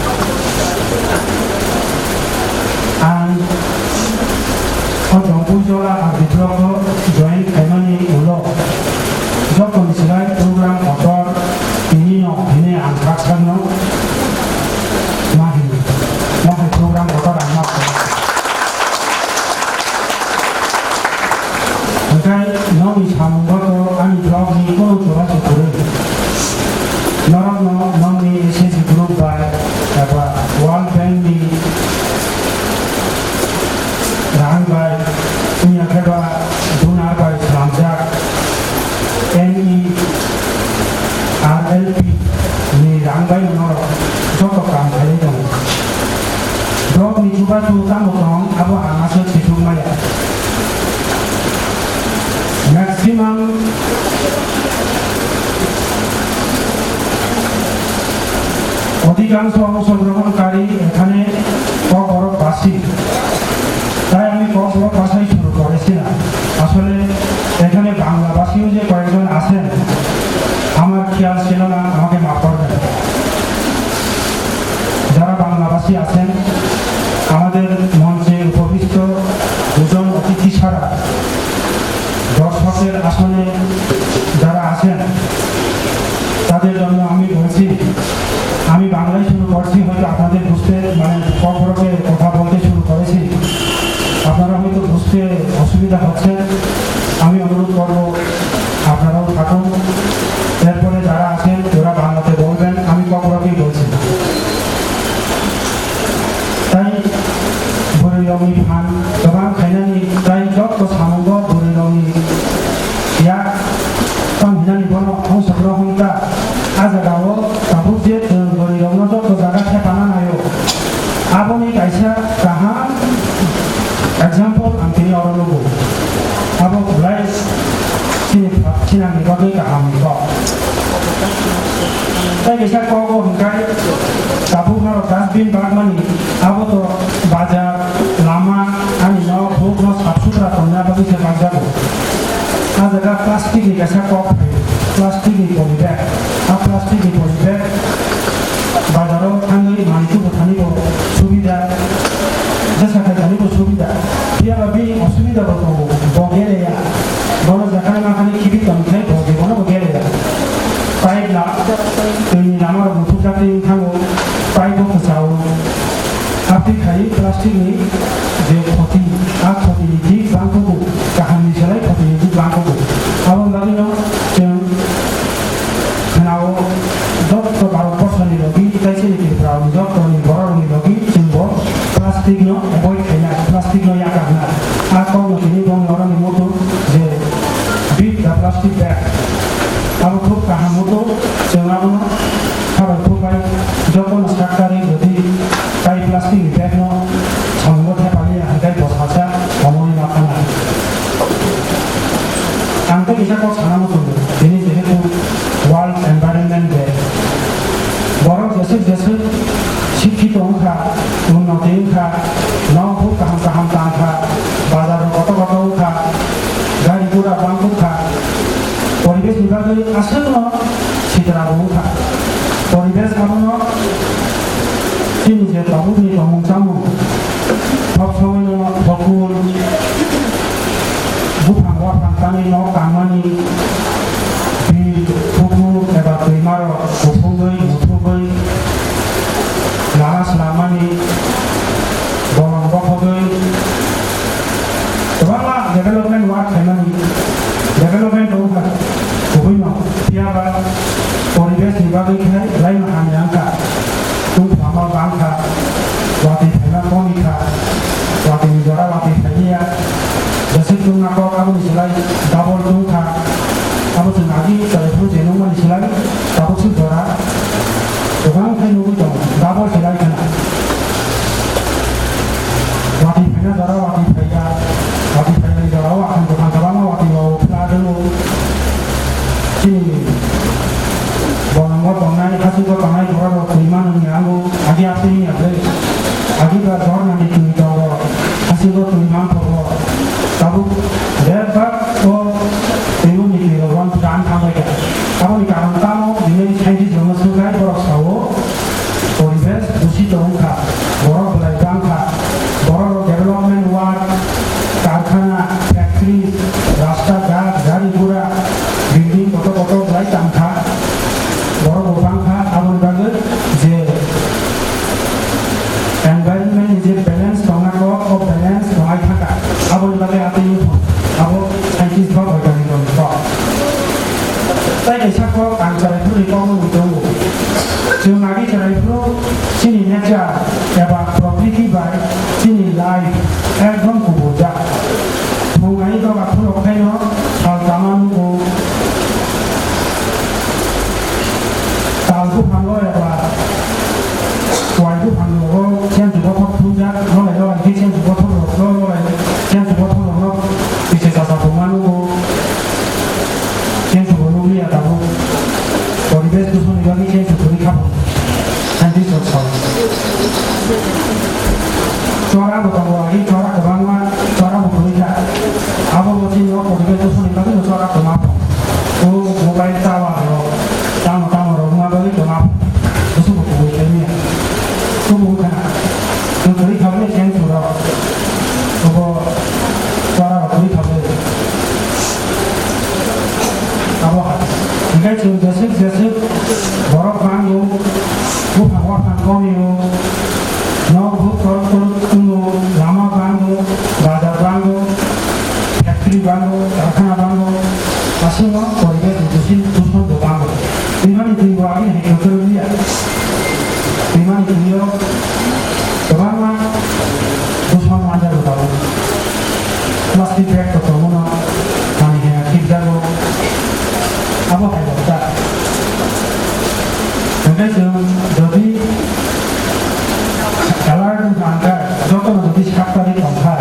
Ang o Jongpui Jola R D block o join khaimani ulo jotoni slai program kotor tini no hwnwi ang kha sakno ma hwnwi, ma hai program kotor ang ma kha. Hwnkhe nokni samungo to ani block ni kunu jora se kwrwi. Norokno nokni S H G group bai eba World Bank ni rang bai, wngya khe ba donor bai swnamjak N E maximum, অধিকাংশ অংশগ্রহণকারী এখানে ককবরকবাসী, তাই আমি ককবরক ভাষায় শুরু করেছি না। আসলে এখানে বাংলাভাষীও যে কয়েকজন আছেন, আমার খেয়াল ছিল না, আমাকে মাফ করবেন। যারা বাংলাভাষী আছেন, আমাদের মঞ্চে উপবিষ্ট দুজন অতিথি ছাড়া দর্শকের আসনে যারা আছেন, তাদের জন্য আমি বলছি, আমি বাংলায় শুরু করছি, হয়তো আপনাদের বুঝতে, মানে, ককবরকে কথা বলতে শুরু করেছি, আপনারা হয়তো বুঝতে অসুবিধা হচ্ছে। আমি অনুরোধ করব, আপনারাও থাকুন। এরপরে যারা আছেন, ওরা বাংলাতে বলবেন, আমি ককবরকেই বলছি। Tai bwrwirokni phan kwbang khainani, tai joto samungo bwrwirokni yak tong hinani bono ongsokrok wngkha. A jagao tabuk je chwng bwrwirokno joto jaga thepana naio, aboni kaisa kaham example ang tini oro nugo. Abo belai chini, chinani bagwi kaham kok. Tai kaisa kogo hwnkhe tabuk norok dustbin bakmani, abo to bajar, lama, ani nok, bukno sap sutra tongna bagwi se bakjago. A jaga plastic ni kaisa kok phaio, plastic ni poly bag. A plastic ni poly bag bazaro thangwi manwi tubu thani bo subida, jesa khai thani bo subida. Phiya ba bini osubida bo tongo, bo geleya. Bono jekhani makhani khibi tongkhe bo je bono bo geleya. Pipe la, twi ni lama rok muthupjak twi wng thango, pipe bo kwchao. Aphi khai plastic ni je khoti, a khoti ni dik bangkhogo, kaham ni selai khoti ni dik bangkhogo. Abo bagwi no chwng khwnao, jotto Bharat borsoni logi, tei chini Tripura ni jotto ni borok ni logi chwng bo plastic no avoid khainai, plastic no yakarnai. A kokno tini bongni oro ni muitu je beat the plastic bag. Abo khub kaham muitu, chwng abono khabai khub bai jotono sak kari jodi tai plastic ni bag no samungo thepaliya hwnkhe bo salsa omoni ma phanai. Ang tei kisa kok sana muchungo, tini jehetu World Environment Day. Borok jeswk jeswk sikhito wngkha, unnoti wngkha, nok buk kaham kaham tangkha, bazar rok kotor kotor wngkha, gari gura bangkuk kha, poribesh ni bagwi aswkno sitra bo wngkha. Poribesh abono chini je tabukni tongmung chamung, thok sogwino thokun, buphang waphang tanwi nok tangmani, bil, pukur eba twimarok kuphugwi muthubwi lama slamani, bolong bokhogwi kwbangma development work khaimani, development wngkha kubuino, phiyaba poribesh ni bagwi khe belai no hamya wngkha. Tungphama bangkha, watwi phaima komi kha, watwi ni jora watwi phaiya, jeswk tungna kok aboni slai double tungkha, abo chwng agi chwrai phuru je nukmani slai tabuk swk jora kwbang khe nugwi tongo, double slai khna. Watwi phaina jora watwi phaiya, watwi phainani jorao akhang kwthang kwbangma watwi rok phla rwngo. Chini bolongo tongnai, hasingo tongnai borok rok twi manwng ni ango, agi aswk wngya ble. Agi ba jornani twi tongo, hasingo twi manthogo. Tabuk bebak o twi mungni twi rok wan dan thangbai kha. Aboni karon tamo, bini scientist rokno swngkhlai borok sao. Poribesh dusito wngkha, borok belai bangkha, borok rok development work, karkhana, factories, rasta ghat, gari gura, building kotor kotor belai tangkha, borok bo bangkha, aboni bagwi je environment ni je balance tongna kok, o balance tongai thangkha, aboni bagwi atwi abo scientist ba boikaniko ni kok. Tai kaisa kok ang chwrai phuru ni kokno tongo. Chwng agi chwrai phuru chini nature eba prokriti bai chini life ekdom kubuljak. Thung ai doga phuru khaino sal tama nugo. Tal buphango eba wai buphango chen chubo thok thungjak, nolai nolai khe chen chubo thok rok, nolai chen chubo thok rok no kisa chasa phungma nugo. Abo hai. Hinkhe chwng jeswk jeswk borok bango, buphang waphang komio, nok buk torok torok wngo, lama bango, bazar bango, factory bango, karkhana bango, aswkno poribesh dushit dushan bo bango. Twimani twi bo aboni hai kwtwrwk liya. Twimani twi o kwbangma dushan manjak rw tabuk. Plastic bag rok tongo no, manwi hai khibjago. Abo hai rok ta. Hwnkhe chwng jodi color wngkha, jotono jodi sak tari tongkha,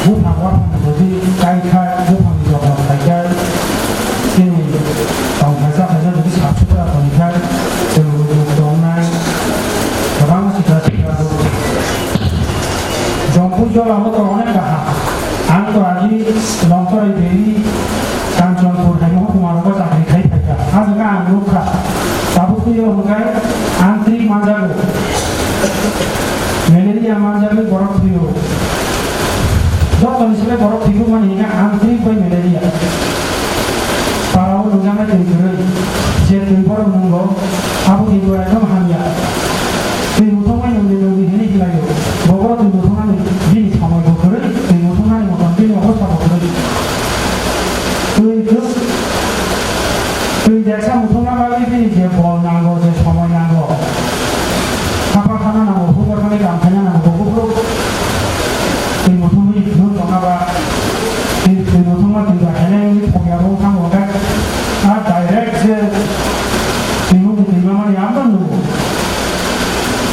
buphang waphang jodi kaikha, buphangni jotno khaikha, chini tongthai chathai no jodi sap supra tongkha, chwng rwngthok tongnai kwbangma sikla sikla rok. Jompui jora o to onek kaham. Ang to agi Longtorai Valley, Kanchanpur hai mohokuma rogo chakri khai phaikha. Ah jaga ang nukha. Tabuk twi o hwnkhe antrik manjago. Malaria manjagwi borok thwio. Joto ni sile borok thwibukmani hwnkhe antrik bai malaria. Parao nungjaknai twi kwrwi. Je twi borok nungo, abo twi bo ekdom hamya. Twi muthungwi nungni nungni hinwi hilaio. Bo borok twi muthungnani bini somoi bo kwrwi, twi muthungnani motom bini obostha bo kwrwi. Twi kwrwi, twi jesa muthungna bagwi bini je bol nango, je somoi nango. Khapar khana nango, hukbar khani kam khaina nango, bo buphuru twi muthungwi nung tongna ba, twi, twi muthungma twi ba khaina wngwi phobya bo thang bo khe, a direct je twi mung twi ma mani abo nungo.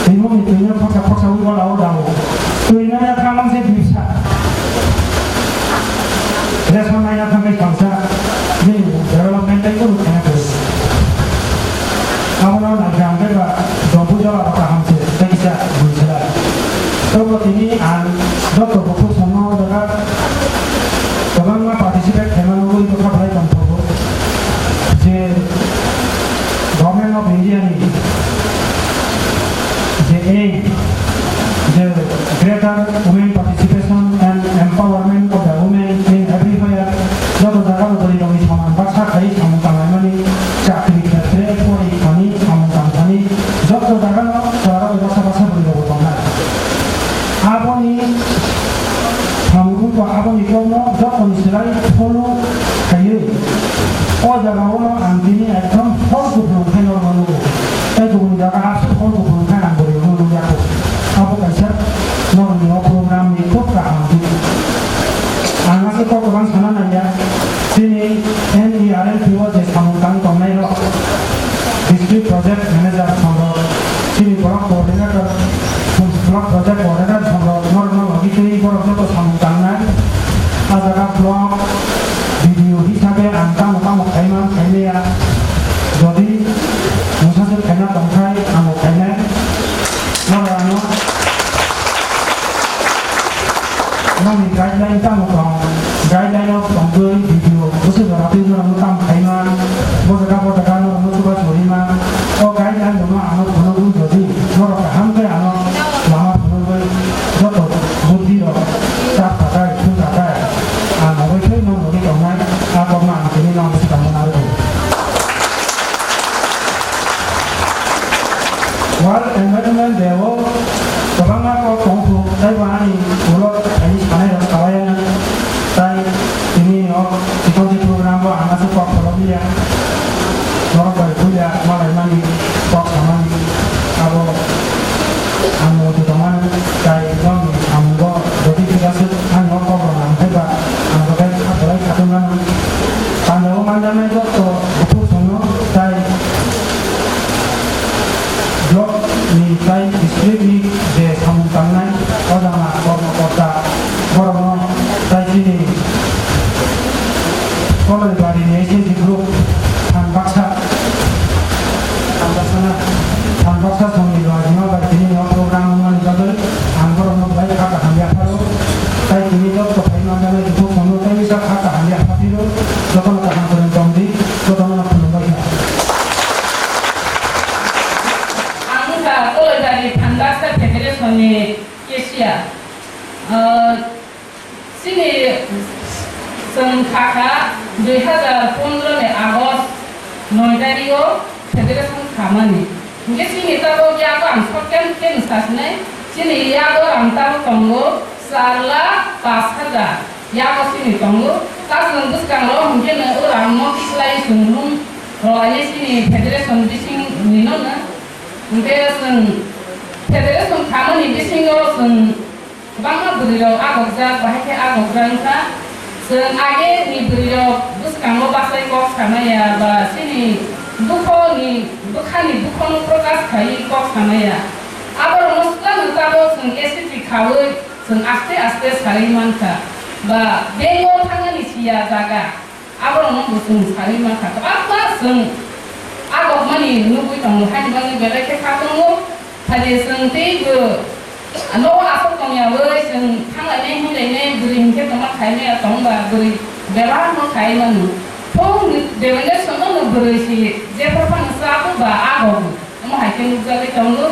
Twi mung twi no phoksa phoksa wi bola o dao. Twi no ya khamang se bisa. Ration naina thangwi tongsa, bini development tei kunu khaina kwrwi. Abono naikha hwnkhe ba Jompui jora o kaham se tei kisa bui se lai. Tei bo tini ang joto bukhuk songno o jaga kwbangma participate khaima nugwi bwkha belai tongthogo je Government of India ni je aim, je greater women participation and empowerment of the women in everywhere, joto jaga o bwrwi rokni soman baksa khai samung tanglaimani, chakri khetre, pori thani, samung tang thani, joto jaga no chwla rok baksa baksa bwrwi rok bo tongnai. Aboni samung wngkha, aboni kokno jotoni slai follow khaiwi o jaga o no ang tini ekdom hor kuphur khe norma nugo. Tei kubun jaga aswk hor kuphur khe ang bwrwi rokno nukya kho. Abo kaisa norokni o program ni khub kaham tini. Ang aswk kok kwbang sana nangya. Chini N E R N P o je samung tang tongnai rok, District Project Manager songrok, chini Block Coordinator, Block Project Coordinator songrok, norokno logi twi borok joto samung tangnai. A jaga block B D O hisabe ang tamo tamo khaima khaimaya. Jodi mungsa se khaina tongkhai, ang bo khainai. Norok ano Nokni guideline tamo tong? Guideline o tongwi video bwswk jora twi norokno tamo khaima, bo jaga bo jaga norokno chuba chorima. O guideline rokno ano phunugwi jodi norok kaham khe ano lama phunugwi joto buddhi rok chak tatai, thung tatai, ang nogwi thwi nong nogwi tongnai, a kokno ang tini nong swkang mano rw. World Environment Day o kwbangma kok tong kho, tei bo ani ulo thani sanai rok sawai ya nang. Tai tini o chikon ni program bo ang aswk kok pholo liya. Norok bai puila malai mani kok samani abo ang muitu tongmani tai nokni samungo jodi kisa swk ani o kok rok nang thaiba ang bo khe kha kwlai khatung nang. Pandao manjaknai jotto bukhuk songno tai Block ni tai district ni je samung tangnai, o jama kormo korta, borokno tai chini Koloi bari ni S H G group phan baksa, phan baksa na, phan baksa song ni loi jima bai tini no program wngmani bagwi ang borokno belai kha kaham yapharo. Tai tini jotto phai manjaknai bukhuk songno tai misa kha kaham yapha phiro, jotono kaham kwrwng tong di, jotono no khulumbai kha. Ang wngkha Koloibari Thanbaksa Federation ni cashier. Ah, chini chwng kha kha Dui hazar pondro ni August noi tarikh o federation khamani. Hingke chini tabok yago ang short term khe nwng sasinai, chini yago ang tabok tongo char lakh pash hajar yago chini tongo. Ta chwng bwskango hingke no o rang no tikhlai chwng room rwlainai chini federation bising ni no no. Hingke chwng federation khamani bisingo chwng Kwbangma bwrwirok agokjak, bahai khe agokjak wngkha. Chwng age ni bwrwirok bwskango bachai kok samaya ba chini dukhoni, bwkhani dukhono prokash khaiwi kok samaya. Aborokno swkangno tabok chwng S C T khaui chwng aste aste saui mankha ba bengo thangnani siya jaga. Aborokno bo chwng saui mankha. Kwbangma chwng agokmani nugui tongo, haini bagwi belai khe kha tongo. Phai chwng teibo nogo aswk tongyaui chwng thanglainai hinlainai bwrwi hinkhe tongma khaimaya tongba bwrwi bebakno khai mano. Phung Devendra Songno bwrwi si jephru phano chabo ba agogo. Omo hai khe nukjagwi tongo.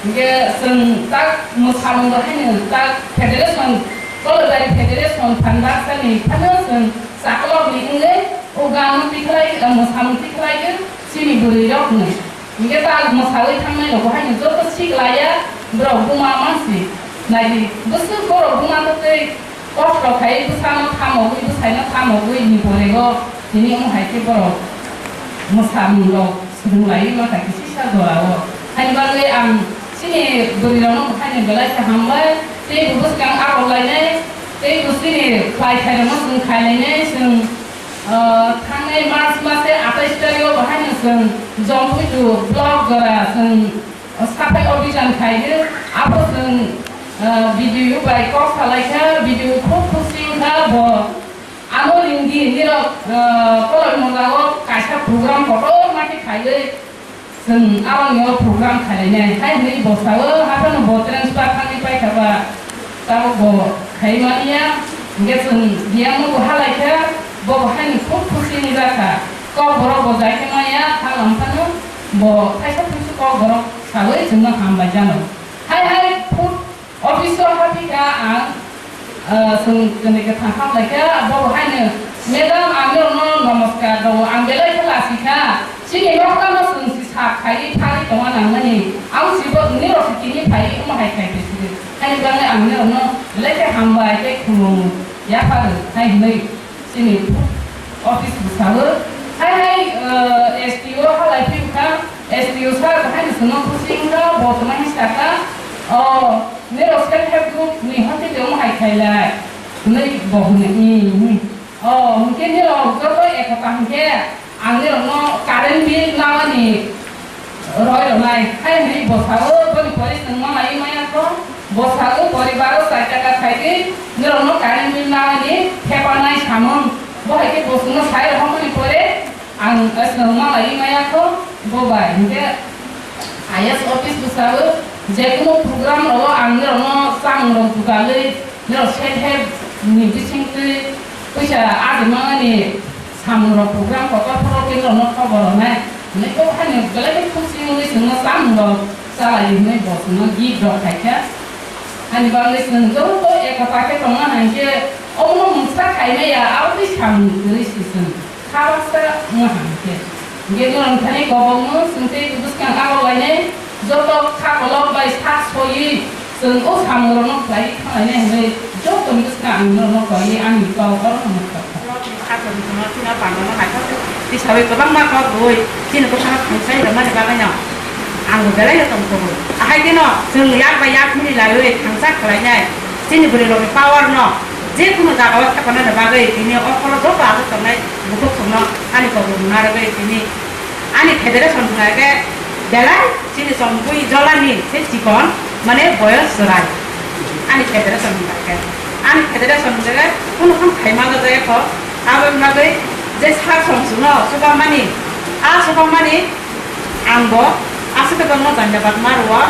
Hingke chwng tak mwsamung bo haino tak federation, Kolobari federation phan baksani phano chwng chakologni wngwi o ganno tikhlai, mwsamung tikhlaiwi chini bwrwirokno. Hingke tak mwsawi thangnai rok bo haino joto siklaiya borok buma mansi. Naidi bwswk borok buma totwi kosto khai bwsano thamogwi, bwsaino thamogwi ni borego tini omo hai khe borok mwsamung rok. Swrwng lai ma kha kisa jora o. Haini bagwi ang chini bwrwi rok no haino belai khe hambai. Tei bo bwskang arok lainai. Tei bo chini khlai khai rok no chwng khai lainai. Chwng, ah, thangnai March mase atais tarik o bo haino chwng Jompuitu block jora chwng saphai obhijan khai o. Abo chwng, ah, B D O bai kok salai kha. B D O khub khusi wng kha bo. Ano ringdi, nirok, eh, koloi mojao kaisa program kotor ma khe khaiwi, chwng aroni o program khailainai. Hai hwnwi bosao haphano bo transfer thangwi paikha ba, tabok bo khai manya. Hingke chwng biyangno bo halaikha, bo bo haino khub khusi wngjakha. Kokborok bo jai khe maya, halam phano bo kaisa khusi kokborok saui chwngno hambai jano. Hai hai food Office o haphikha ang, ah, chwng chwngni kwthang hamlaikha, bo haino, "Madam, ang norokno nomoskar rwo, ang belai khe lasikha, chini noktano chwng si sak khaiwi pharwi tongna nangmani, ang sibo nirok si tini phaiwi omo hai khai phai sidi." Haini bagwi ang norokno belai khe hambai tei khulum yapharo hai hwnwi. Chini office bwsao hai hai, eh, S D O halai phiyokha, S D O sir bo haino chwngno busi wngkha, bo tongmani sakha, "O, nirok self help group ni hoite de omo hai khailai," hwnwi bo hwnwi, "Hmm, hmm. O, hwnkhe nirok joto ekota hwnkhe ang nirokno current bill namani roi rwnai," hai hwnwi bwsao boni pore chwng ma laiwi maya kho. Bwsao poribaro chai taka khaigwi norokno current bill namani thepanai samung. Bo hai khe bo chwngno sai rohormani pore ang chwng ma laiwi maya kho. Bo bai hwnkhe I A S office bwsao je kuno program rogo ang norokno chamung rok jugalwi Norok self help ni bisingtwi puisa ajimani samung rok program kotor phoro khe norokno khobor rwnai. Hwnwi kok hani belai khe khusi wngwi chwngno chamung rok chalai hwnwi bo chwngno gift rok khaikha. Ani bagwi chwng joto ekota khe tongna hai khe omono mungsa khaimaya aboni samung kwrwi si chwng. Kha baksa wngha hwnkhe. Hwnkhe norok thani kobokno chwng tei bwskang abo lainai joto kha kolok bai sak soiwi chwng o samungrokno khlaiwi thanglainai hwnwi jotoni bwskang ang norokno kaiwi ani kok oro hwnwi kha kha. Norokni kha tongthokno chini bandorno naithok tisawi kwbangma kok rwui chini bwsano thangchai rwmani bagwino ang bo belai no tongthokgo. Ahai kheno chwng yak bai yak mili laiwi thangcha khlainai chini bwrwirokni power no. Je kunu jaga o thepanani bagwi tini o khoro joto aswk tongnai bukhuk songno ani kok rwna rwgwi tini ani federation hwnka khe belai chini chongwi jolani se chikon mane boyos chwrai ani federation hwnka khe ani federation hwnka khe kunu kham khaima jaya kho aboni bagwi je sak song chwngno chubamani a chubamani Ang bo aswk khe bangma janja bakma rwo.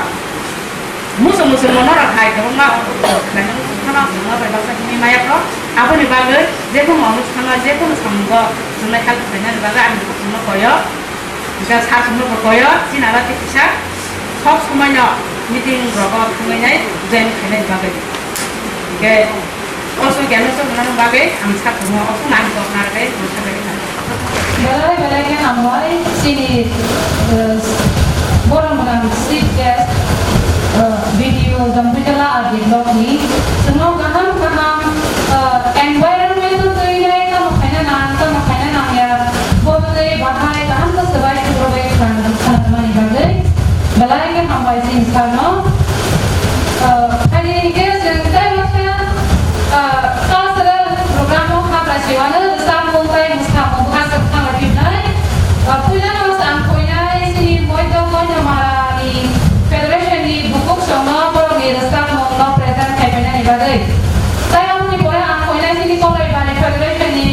Muchung muchung mono rok hai kwbangma khana muchung khana muchung no bai baksa himwi maya kho. Aboni bagwi jekunu onusthano jekunu samungo chwngnai kha khlainani bagwi ani bukhukno koyo. Hwnkhe sachwngno bo koyo, chini ala tei kisa sob somoino meeting rogo thangwi nai join khainani bagwi. Hwnkhe Koso kya no chong nang bagwi ang sa thungo, o phung ang kok narwgwi ang sa bagwi thang. Belai belai khe hambai chini, eh, borom gwnang chief guest, eh, B D O Jampui Tala R D block ni. Chwngno kaham kaham, eh, environment twi nai tamo khaina nang, tamo khaina nang ya, bo tei bahai kaham khe swbai sukrubwi khna-, khna mani bagwi. Belai khe hambai chini sir no. Ah, hai hingke chwng tei masa, ah, cultural program o habla siwano rwchapmung tei mwsamung bwkha swk thangwi phinai. Ah, puila no ang koinai chini Moito Koinamara ni federation ni bukhuk songno borok ni rwchapmung no present khai painani bagwi. Tei aboni pore ang koinai chini Koloibari federation ni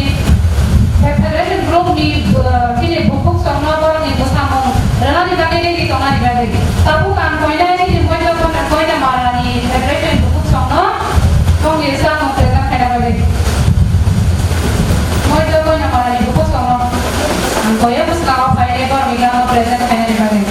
Federation group ni, uh, chini bukhuk songno borok ni bwsamung rwnani bagwi ready tongnani bagwi. Tabuk ang koinai chini Moito Koinamara ni federation bukhuk songno tongni samung present khaina bagwi. Moito Koinamara ni bukhuk songno ang koya bwskango phainai borok ni gana present khainani bagwi.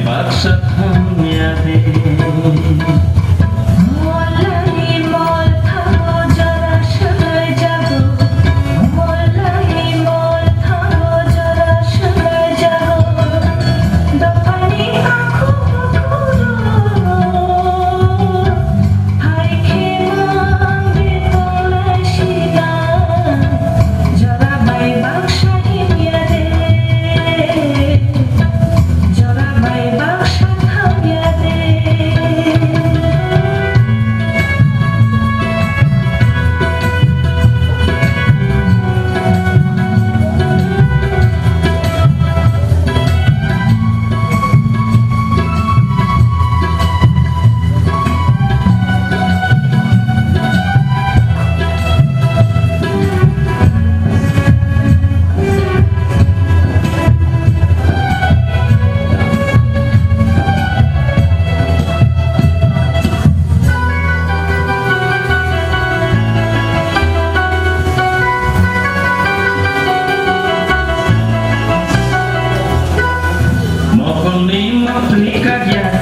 Baksa thangya de. Molani mol thango jora swlai jago. Molani mol thango jora swlai jago. Dophani akhu bukhuro. Hai khe mang de tolai sina. Jora bai baksa himya de. Jora bai baksa thangya de. Mokolni motwi kagya.